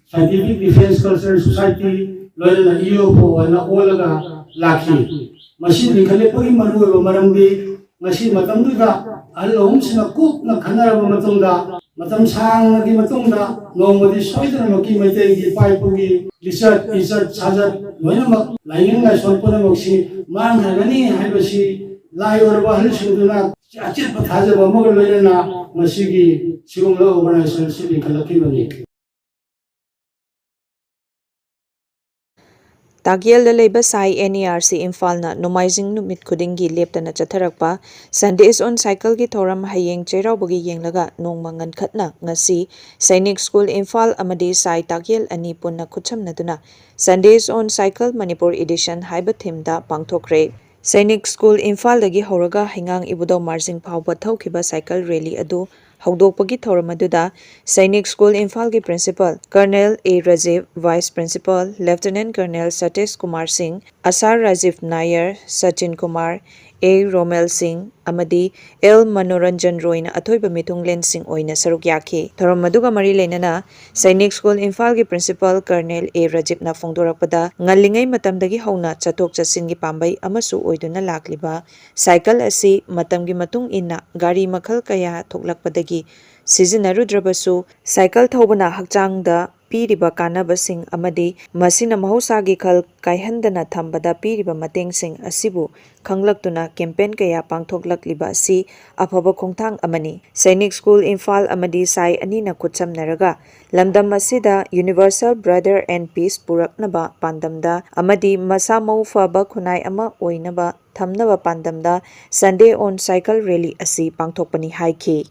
Scientific Defence Cultural Society ꯂꯣꯏꯅꯅ ꯏ ꯑꯣ ꯐꯣ ꯑꯣꯏꯅ ꯑꯣꯜꯂꯒ ꯂꯥꯛꯈꯤ꯫ ꯃꯁꯤ ꯂꯤꯡꯈꯠꯂꯛꯄꯒꯤ ꯃꯔꯨꯑꯣꯏꯕ ꯃꯔꯝꯗꯤ ꯉꯁꯤ ꯃꯇꯝꯗꯨꯗ ꯑꯍꯜ ꯑꯍꯨꯝꯁꯤꯅ ꯀꯨꯞꯅ ꯈꯟꯅꯔꯕ ꯃꯇꯨꯡꯗ, ꯃꯇꯝ ꯁꯥꯡꯅꯒꯤ ꯃꯇꯨꯡꯗ ꯅꯣꯡꯃꯗꯤ ꯁꯣꯏꯗꯅꯃꯛꯀꯤ ꯃꯩꯇꯩꯒꯤ ꯏꯄꯥ ꯏꯄꯨꯒꯤ ꯂꯤꯆꯠ, ꯏꯖꯠ, ꯁꯥꯖꯠ ꯂꯣꯏꯅꯃꯛ, ꯂꯥꯏꯅꯤꯡ ꯂꯥꯏꯁꯣꯟ ꯄꯨꯝꯅꯃꯛꯁꯤ ꯃꯥꯡꯈ꯭ꯔꯒꯅꯤ ꯍꯥꯏꯕꯁꯤ ꯂꯥꯏ ꯑꯣꯏꯔꯕ ꯑꯍꯜꯁꯤꯡꯗꯨꯅ ꯑꯆꯦꯠꯄ ꯊꯥꯖꯕ ꯑꯃꯒ ꯂꯣꯏꯅꯅ ꯉꯁꯤꯒꯤ ꯁꯤꯒꯨꯝꯂꯕ ꯑꯣꯔꯒꯅꯥꯏꯖꯦꯁꯟ ꯑꯁꯤ ꯂꯤꯡꯈꯠꯂꯛꯈꯤꯕꯅꯤ꯫ ꯇꯥꯛꯌꯦꯜꯗ ꯂꯩꯕ ꯁꯥꯏ ꯑꯦꯟ ꯏ ꯑꯥꯔ ꯁꯤ ꯏꯝꯐꯥꯜꯅ ꯅꯣꯡꯃꯥꯏꯖꯤꯡ ꯅꯨꯃꯤꯠ ꯈꯨꯗꯤꯡꯒꯤ ꯂꯦꯞꯇꯅ ꯆꯠꯊꯔꯛꯄ Sundays on Cycleꯒꯤ ꯊꯧꯔꯝ ꯍꯌꯦꯡ ꯆꯩꯔꯥꯎꯕꯒꯤ ꯌꯦꯡꯂꯒ ꯅꯣꯡꯃ ꯉꯟꯈꯠꯅ ꯉꯁꯤ ꯁꯩꯅꯤꯛ ꯁ꯭ꯀꯨꯜ ꯏꯝꯐꯥꯜ ꯑꯃꯗꯤ ꯁꯥꯏ ꯇꯥꯛꯌꯦꯜ ꯑꯅꯤ ꯄꯨꯟꯅ ꯈꯨꯠꯁꯝꯅꯗꯨꯅ Sundays on Cycle Manipur Edition ꯍꯥꯏꯕ ꯊꯤꯝꯗ ꯄꯥꯡꯊꯣꯛꯈ꯭ꯔꯦ꯫ ꯁꯩꯅꯤꯛ ꯁ꯭ꯀꯨꯜ ꯏꯝꯐꯥꯜꯗꯒꯤ ꯍꯧꯔꯒ ꯍꯩꯉꯥꯡ ꯏꯕꯨꯙꯧ ꯃꯥꯔꯖꯤꯡ ꯐꯥꯎꯕ ꯊꯧꯈꯤꯕ ꯁꯥꯏꯀꯜ ꯔꯦꯂꯤ ꯑꯗꯨ ꯍꯧꯗꯣꯛꯄꯒꯤ ꯊꯧꯔꯝ ꯑꯗꯨꯗ ꯁꯩꯅꯤꯛ ꯁ꯭ꯀꯨꯜ ꯏꯝꯐꯥꯜꯒꯤ ꯄ꯭ꯔꯤꯟꯁꯤꯄꯜ ꯀꯔꯅꯦꯜ ꯑꯦ Rajiv, vice principle ꯂꯦꯐꯇꯤꯅꯦꯟꯠ colonel Satish Kumar ꯁꯤꯡ, ꯑꯁꯥꯔ ꯔꯥꯖꯤꯕ ꯅꯥꯌꯔ, ꯁꯆꯤꯟ ꯀꯨꯃꯥꯔ, ꯑꯦ ꯔꯣꯃꯦꯜ ꯁꯤꯡ ꯑꯃꯗꯤ ꯑꯦꯜ ꯃꯅꯣꯔꯟꯖꯟ ꯔꯣꯏꯅ ꯑꯊꯣꯏꯕ ꯃꯤꯊꯨꯡꯂꯦꯟꯁꯤꯡ ꯑꯣꯏꯅ ꯁꯔꯨꯛ ꯌꯥꯈꯤ꯫ ꯊꯧꯔꯝ ꯑꯗꯨꯒ ꯃꯔꯤ ꯂꯩꯅꯅ ꯁꯩꯅꯤꯛ ꯁ꯭ꯀꯨꯜ ꯏꯝꯐꯥꯜꯒꯤ ꯄ꯭ꯔꯤꯟꯁꯤꯄꯥꯜ ꯀꯔꯅꯦꯜ ꯑꯦ ꯔꯖꯤꯞꯅ ꯐꯣꯡꯗꯣꯔꯛꯄꯗ, ꯉꯜꯂꯤꯉꯩ ꯃꯇꯝꯗꯒꯤ ꯍꯧꯅ ꯆꯠꯊꯣꯛ ꯆꯠꯁꯤꯟꯒꯤ ꯄꯥꯝꯕꯩ ꯑꯃꯁꯨ ꯑꯣꯏꯗꯨꯅ ꯂꯥꯛꯂꯤꯕ ꯁꯥꯏꯀꯜ ꯑꯁꯤ ꯃꯇꯝꯒꯤ ꯃꯇꯨꯡ ꯏꯟꯅ ꯒꯥꯔꯤ ꯃꯈꯜ ꯀꯌꯥ ꯊꯣꯛꯂꯛꯄꯗꯒꯤ ꯁꯤꯖꯤꯟꯅꯔꯨꯗ꯭ꯔꯕꯁꯨ, ꯁꯥꯏꯀꯜ ꯊꯧꯕꯅ ꯍꯛꯆꯥꯡꯗ ꯄꯤꯔꯤꯕ ꯀꯥꯟꯅꯕꯁꯤꯡ ꯑꯃꯗꯤ ꯃꯁꯤꯅ ꯃꯍꯧꯁꯥꯒꯤ ꯈꯜ ꯀꯥꯏꯍꯟꯗꯅ ꯊꯝꯕꯗ ꯄꯤꯔꯤꯕ ꯃꯇꯦꯡꯁꯤꯡ ꯑꯁꯤꯕꯨ ꯈꯪꯂꯛꯇꯨꯅ ꯀꯦꯝꯄꯦꯟ ꯀꯌꯥ ꯄꯥꯡꯊꯣꯛꯂꯛꯂꯤꯕ ꯑꯁꯤ ꯑꯐꯕ ꯈꯣꯡꯊꯥꯡ ꯑꯃꯅꯤ꯫ ꯁꯩꯅꯤꯛ ꯁ꯭ꯀꯨꯜ ꯏꯝꯐꯥꯜ ꯑꯃꯗꯤ ꯁꯥꯏ ꯑꯅꯤꯅ ꯈꯨꯠꯁꯝꯅꯔꯒ ꯂꯝꯗꯝ ꯑꯁꯤꯗ Universal Brother and Peace ꯄꯨꯔꯛꯅꯕ ꯄꯥꯟꯗꯝꯗ ꯑꯃꯗꯤ ꯃꯁꯥ ꯃꯎ ꯐꯕ ꯈꯨꯟꯅꯥꯏ ꯑꯃ ꯑꯣꯏꯅꯕ ꯊꯝꯅꯕ ꯄꯥꯟꯗꯝꯗ Sunday on Cycle Rally ꯑꯁꯤ ꯄꯥꯡꯊꯣꯛꯄꯅꯤ ꯍꯥꯏꯈꯤ꯫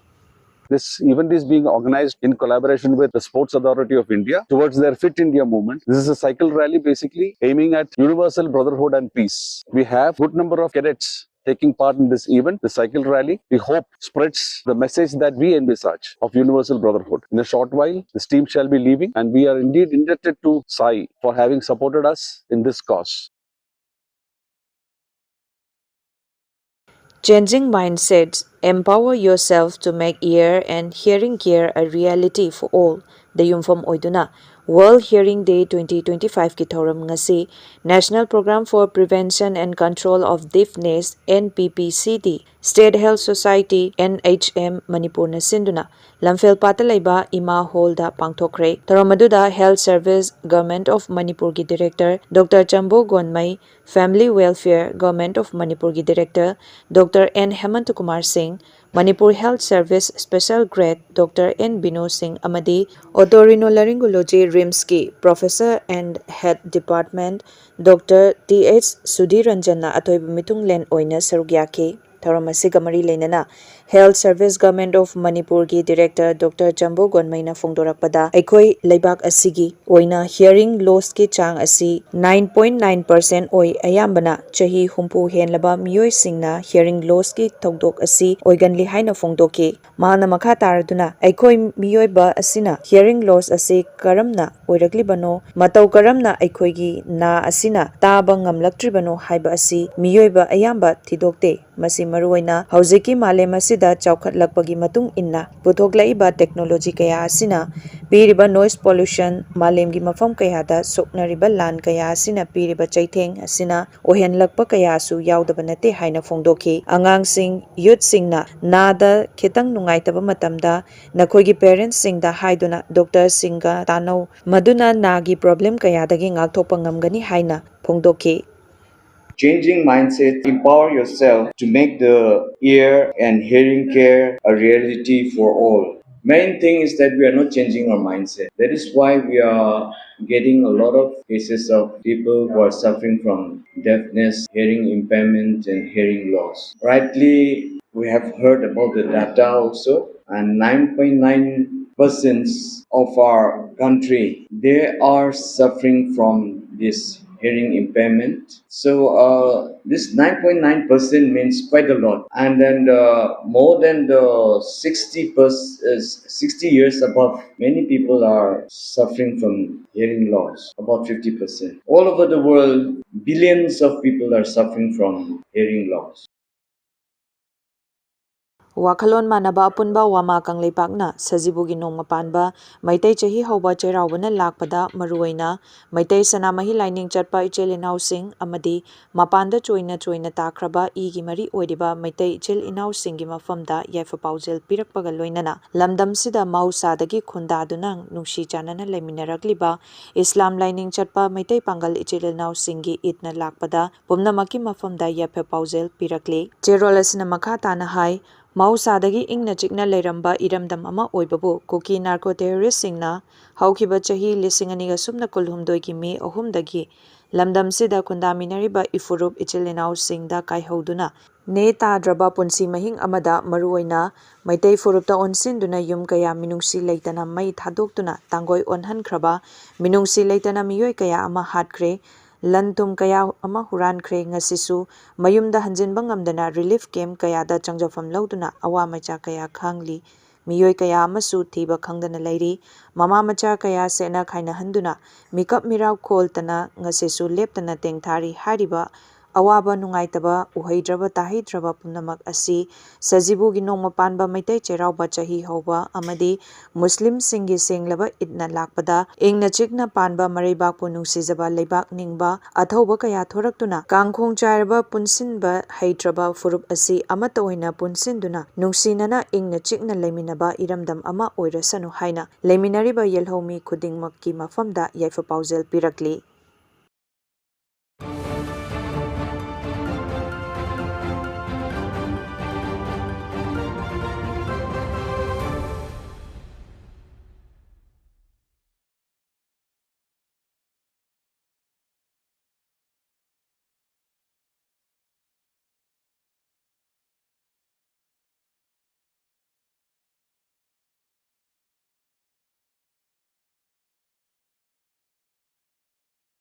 This event is being organized in collaboration with the Sports Authority of India towards their Fit India movement. This is a cycle rally basically aiming at universal brotherhood and peace. We have good number of cadets taking part in this event, the cycle rally. We hope spreads the message that we envisage of universal brotherhood. In a short while, this team shall be leaving, and we are indeed indebted to Sai for having supported us in this cause. Changing mindsets, empower yourself to make ear and hearing care a reality for all꯫ ꯗ ꯌꯨꯝꯐꯝ ꯑꯣꯏꯗꯨꯅ World Hearing Day twenty twenty-five ꯀꯤ ꯊꯧꯔꯝ ꯉꯁꯤ National Program for Prevention and Control of Deafness, N P P C D, State Health Society, N H M, ꯃꯅꯤꯄꯨꯔꯅ ꯁꯤꯟꯗꯨꯅ ꯂꯝꯐꯦꯜ ꯄꯥꯠꯇ ꯂꯩꯕ ꯏꯃꯥ ꯍꯣꯜꯗ ꯄꯥꯡꯊꯣꯛꯈ꯭ꯔꯦ꯫ ꯊꯧꯔꯝ ꯑꯗꯨꯗ Health Service, Government of ꯃꯅꯤꯄꯨꯔꯒꯤ Director Doctor ꯆꯝꯕꯣ ꯒꯣꯟꯃꯩ, Family Welfare, Government of ꯃꯅꯤꯄꯨꯔꯒꯤ Director Doctor N ꯍꯦꯃꯟꯇ ꯀꯨꯃꯥꯔ ꯁꯤꯡ, Manipur Health Service Special Grade Doctor N ꯕꯤꯅꯣ ꯁꯤꯡ ꯑꯃꯗꯤ Otorhinolaryngology, RIMSꯀꯤ Professor and Head Department Doctor T H Sudhir ꯔꯟꯖꯟꯅ ꯑꯊꯣꯏꯕ ꯃꯤꯊꯨꯡꯂꯦꯟ ꯑꯣꯏꯅ ꯁꯔꯨꯛ ꯌꯥꯈꯤ꯫ ꯊꯧꯔꯝ ꯑꯁꯤꯒ ꯃꯔꯤ ꯂꯩꯅꯅ Health Service Government of Manipurꯒꯤ Director Doctor ꯖꯝꯕꯣ ꯒꯣꯟꯃꯩꯅ ꯐꯣꯡꯗꯣꯔꯛꯄꯗ, ꯑꯩꯈꯣꯏ ꯂꯩꯕꯥꯛ ꯑꯁꯤꯒꯤ ꯑꯣꯏꯅ hearing lossꯀꯤ ꯆꯥꯡ ꯑꯁꯤ nine point nine percent ꯑꯣꯏ꯫ ꯑꯌꯥꯝꯕꯅ ꯆꯍꯤ ꯍꯨꯝꯐꯨ ꯍꯦꯟꯂꯕ ꯃꯤꯑꯣꯏꯁꯤꯡꯅ hearing lossꯀꯤ ꯊꯧꯗꯣꯛ ꯑꯁꯤ ꯑꯣꯏꯒꯜꯂꯤ ꯍꯥꯏꯅ ꯐꯣꯡꯗꯣꯛꯈꯤ꯫ ꯃꯍꯥꯛꯅ ꯃꯈꯥ ꯇꯥꯔꯗꯨꯅ, ꯑꯩꯈꯣꯏ ꯃꯤꯑꯣꯏꯕ ꯑꯁꯤꯅ hearing loss ꯑꯁꯤ ꯀꯔꯝꯅ ꯑꯣꯏꯔꯛꯂꯤꯕꯅꯣ, ꯃꯇꯧ ꯀꯔꯝꯅ ꯑꯩꯈꯣꯏꯒꯤ ꯅꯥ ꯑꯁꯤꯅ ꯇꯥꯕ ꯉꯝꯂꯛꯇ꯭ꯔꯤꯕꯅꯣ ꯍꯥꯏꯕ ꯑꯁꯤ ꯃꯤꯑꯣꯏꯕ ꯑꯌꯥꯝꯕ ꯊꯤꯗꯣꯛꯇꯦ꯫ ꯃꯁꯤ ꯃꯔꯨꯑꯣꯏꯅ ꯍꯧꯖꯤꯛꯀꯤ ꯃꯥꯂꯦꯝ ꯑꯁꯤꯗ ꯆꯥꯎꯈꯠꯂꯛꯄꯒꯤ ꯃꯇꯨꯡ ꯏꯟꯅ ꯄꯨꯊꯣꯛꯂꯛꯏꯕ technology ꯀꯌꯥ ꯑꯁꯤꯅ ꯄꯤꯔꯤꯕ noise pollution, ꯃꯥꯂꯦꯝꯒꯤ ꯃꯐꯝ ꯀꯌꯥꯗ ꯁꯣꯛꯅꯔꯤꯕ ꯂꯥꯟ ꯀꯌꯥ ꯑꯁꯤꯅ ꯄꯤꯔꯤꯕ ꯆꯩꯊꯦꯡ ꯑꯁꯤꯅ ꯑꯣꯏꯍꯜꯂꯛꯄ ꯀꯌꯥꯁꯨ ꯌꯥꯎꯗꯕ ꯅꯠꯇꯦ ꯍꯥꯏꯅ ꯐꯣꯡꯗꯣꯛꯈꯤ꯫ ꯑꯉꯥꯡꯁꯤꯡ, youthꯁꯤꯡꯅ ꯅꯥꯗ ꯈꯤꯇꯪ ꯅꯨꯡꯉꯥꯏꯇꯕ ꯃꯇꯝꯗ ꯅꯈꯣꯏꯒꯤ parentsꯁꯤꯡꯗ ꯍꯥꯏꯗꯨꯅ doctorꯁꯤꯡꯒ ꯇꯥꯟꯅꯧ, ꯃꯗꯨꯅ ꯅꯥꯒꯤ problem ꯀꯌꯥꯗꯒꯤ ꯉꯥꯛꯊꯣꯛꯄ ꯉꯝꯒꯅꯤ ꯍꯥꯏꯅ ꯐꯣꯡꯗꯣꯛꯈꯤ꯫ Changing mindset, empower yourself to make the ear and hearing care a reality for all. Main thing is that we are not changing our mindset. That is why we are getting a lot of cases of people who are suffering from deafness, hearing impairment, and hearing loss. Rightly, we have heard about the data also, and nine point nine percent of our country, they are suffering from this hearing impairment. So uh, this nine point nine percent means quite a lot. And then the, more than the sixty, pers- uh, sixty years above, many people are suffering from hearing loss, about fifty percent. All over the world, billions of people are suffering from hearing loss. ꯋꯥꯈꯜꯂꯣꯟ ꯃꯥꯟꯅꯕ ꯑꯄꯨꯟꯕ ꯋꯥꯃꯥ ꯀꯪꯂꯩꯄꯥꯛꯅ ꯁꯖꯤꯕꯨꯒꯤ ꯅꯣꯡꯃ ꯄꯥꯟꯕ ꯃꯩꯇꯩ ꯆꯍꯤ ꯍꯧꯕ ꯆꯩꯔꯥꯎꯕꯅ ꯂꯥꯛꯄꯗ ꯃꯔꯨꯑꯣꯏꯅ ꯃꯩꯇꯩ ꯁꯅꯥꯃꯍꯤ ꯂꯥꯏꯅꯤꯡ ꯆꯠꯄ ꯏꯆꯤꯜ ꯏꯅꯥꯎꯁꯤꯡ ꯑꯃꯗꯤ ꯃꯄꯥꯟꯗ ꯆꯣꯏꯅ ꯆꯣꯏꯅ ꯇꯥꯈ꯭ꯔꯕ ꯏꯒꯤ ꯃꯔꯤ ꯑꯣꯏꯔꯤꯕ ꯃꯩꯇꯩ ꯏꯆꯤꯜ ꯏꯅꯥꯎꯁꯤꯡꯒꯤ ꯃꯐꯝꯗ ꯌꯥꯏꯐ ꯄꯥꯎꯖꯦꯜ ꯄꯤꯔꯛꯄꯒ ꯂꯣꯏꯅꯅ ꯂꯝꯗꯝꯁꯤꯗ ꯃꯍꯧꯁꯥꯗꯒꯤ ꯈꯨꯟꯗꯥꯗꯨꯅ ꯅꯨꯡꯁꯤ ꯆꯥꯟꯅꯅ ꯂꯩꯃꯤꯟꯅꯔꯛꯂꯤꯕ ꯏꯁꯂꯥꯝ ꯂꯥꯏꯅꯤꯡ ꯆꯠꯄ ꯃꯩꯇꯩ ꯄꯥꯡꯒꯜ ꯏꯆꯤꯜ ꯏꯅꯥꯎꯁꯤꯡꯒꯤ ꯏꯗꯅ ꯂꯥꯛꯄꯗ ꯄꯨꯝꯅꯃꯛꯀꯤ ꯃꯐꯝꯗ ꯌꯥꯏꯐ ꯄꯥꯎꯖꯦꯜ ꯄꯤꯔꯛꯂꯤ꯫ ꯆꯦꯔꯣꯜ ꯑꯁꯤꯅ ꯃꯈꯥ ꯇꯥꯅ ꯍꯥꯏ, ꯃꯍꯧꯁꯥꯗꯒꯤ ꯏꯪꯅ ꯆꯤꯛꯅ ꯂꯩꯔꯝꯕ ꯏꯔꯝꯗꯝ ꯑꯃ ꯑꯣꯏꯕꯕꯨ ꯀꯨꯀꯤ narco terroristꯁꯤꯡꯅ ꯍꯧꯈꯤꯕ ꯆꯍꯤ ꯂꯤꯁꯤꯡ ꯑꯅꯤꯒ ꯁꯨꯞꯅ ꯀꯨꯟꯍꯨꯝꯗꯣꯏꯒꯤ ꯃꯦ ꯑꯍꯨꯝꯗꯒꯤ ꯂꯝꯗꯝꯁꯤꯗ ꯈꯨꯟꯗꯥꯃꯤꯟꯅꯔꯤꯕ ꯏꯐꯨꯔꯨꯞ ꯏꯆꯤꯜ ꯏꯅꯥꯎꯁꯤꯡꯗ ꯀꯥꯏꯍꯧꯗꯨꯅ ꯅꯦ ꯇꯥꯗ꯭ꯔꯕ ꯄꯨꯟꯁꯤ ꯃꯍꯤꯡ ꯑꯃꯗ ꯃꯔꯨꯑꯣꯏꯅ ꯃꯩꯇꯩ ꯐꯨꯔꯨꯞꯇ ꯑꯣꯟꯁꯤꯟꯗꯨꯅ ꯌꯨꯝ ꯀꯌꯥ ꯃꯤꯅꯨꯡꯁꯤ ꯂꯩꯇꯅ ꯃꯩ ꯊꯥꯗꯣꯛꯇꯨꯅ ꯇꯥꯡꯒꯣꯏ ꯑꯣꯟꯍꯟꯈ꯭ꯔꯕ, ꯃꯤꯅꯨꯡꯁꯤ ꯂꯩꯇꯅ ꯃꯤꯑꯣꯏ ꯀꯌꯥ ꯑꯃ ꯍꯥꯠꯈ꯭ꯔꯦ, ꯂꯟ ꯊꯨꯝ ꯀꯌꯥ ꯑꯃ ꯍꯨꯔꯥꯟꯈ꯭ꯔꯦ꯫ ꯉꯁꯤꯁꯨ ꯃꯌꯨꯝꯗ ꯍꯟꯖꯤꯟꯕ ꯉꯝꯗꯅ ꯔꯤꯂꯤꯐ ꯀꯦꯝꯞ ꯀꯌꯥꯗ ꯆꯪꯖꯐꯝ ꯂꯧꯗꯨꯅ ꯑꯋꯥ ꯃꯆꯥ ꯀꯌꯥ ꯈꯥꯡꯂꯤ꯫ ꯃꯤꯑꯣꯏ ꯀꯌꯥ ꯑꯃꯁꯨ ꯊꯤꯕ ꯈꯪꯗꯅ ꯂꯩꯔꯤ꯫ ꯃꯃꯥ ꯃꯆꯥ ꯀꯌꯥ ꯁꯦꯠꯅ ꯈꯥꯏꯅꯍꯟꯗꯨꯅ ꯃꯤꯀꯞ ꯃꯤꯔꯥꯎ ꯈꯣꯜꯇꯅ ꯉꯁꯤꯁꯨ ꯂꯦꯞꯇꯅ ꯇꯦꯡꯊꯥꯔꯤ꯫ ꯍꯥꯏꯔꯤꯕ ꯑꯋꯥꯕ ꯅꯨꯡꯉꯥꯏꯇꯕ ꯎꯍꯩꯗ꯭ꯔꯕ ꯇꯥꯍꯩꯗ꯭ꯔꯕ ꯄꯨꯝꯅꯃꯛ ꯑꯁꯤ ꯁꯖꯤꯕꯨꯒꯤ ꯅꯣꯡꯃ ꯄꯥꯟꯕ ꯃꯩꯇꯩ ꯆꯩꯔꯥꯎꯕ ꯆꯍꯤ ꯍꯧꯕ ꯑꯃꯗꯤ ꯃꯨꯁꯂꯤꯝꯁꯤꯡꯒꯤ ꯁꯦꯡꯂꯕ ꯏꯗꯅ ꯂꯥꯛꯄꯗ ꯏꯪꯅ ꯆꯤꯛꯅ ꯄꯥꯟꯕ ꯃꯔꯩꯕꯥꯛꯄꯨ ꯅꯨꯡꯁꯤꯖꯕ ꯂꯩꯕꯥꯛ ꯅꯤꯡꯕ ꯑꯊꯧꯕ ꯀꯌꯥ ꯊꯣꯔꯛꯇꯨꯅ ꯀꯥꯡꯈꯣꯡ ꯆꯥꯏꯔꯕ ꯄꯨꯟꯁꯤꯟꯕ ꯍꯩꯇ꯭ꯔꯕ ꯐꯨꯔꯨꯞ ꯑꯁꯤ ꯑꯃꯠꯇ ꯑꯣꯏꯅ ꯄꯨꯟꯁꯤꯟꯗꯨꯅ ꯅꯨꯡꯁꯤꯅꯅ ꯏꯪꯅ ꯆꯤꯛꯅ ꯂꯩꯃꯤꯟꯅꯕ ꯏꯔꯝꯗꯝ ꯑꯃ ꯑꯣꯏꯔꯁꯅꯨ ꯍꯥꯏꯅ ꯂꯩꯃꯤꯟꯅꯔꯤꯕ ꯌꯦꯜꯍꯧꯃꯤ ꯈꯨꯗꯤꯡꯃꯛꯀꯤ ꯃꯐꯝꯗ ꯌꯥꯏꯐ ꯄꯥꯎꯖꯦꯜ ꯄꯤꯔꯛꯂꯤ꯫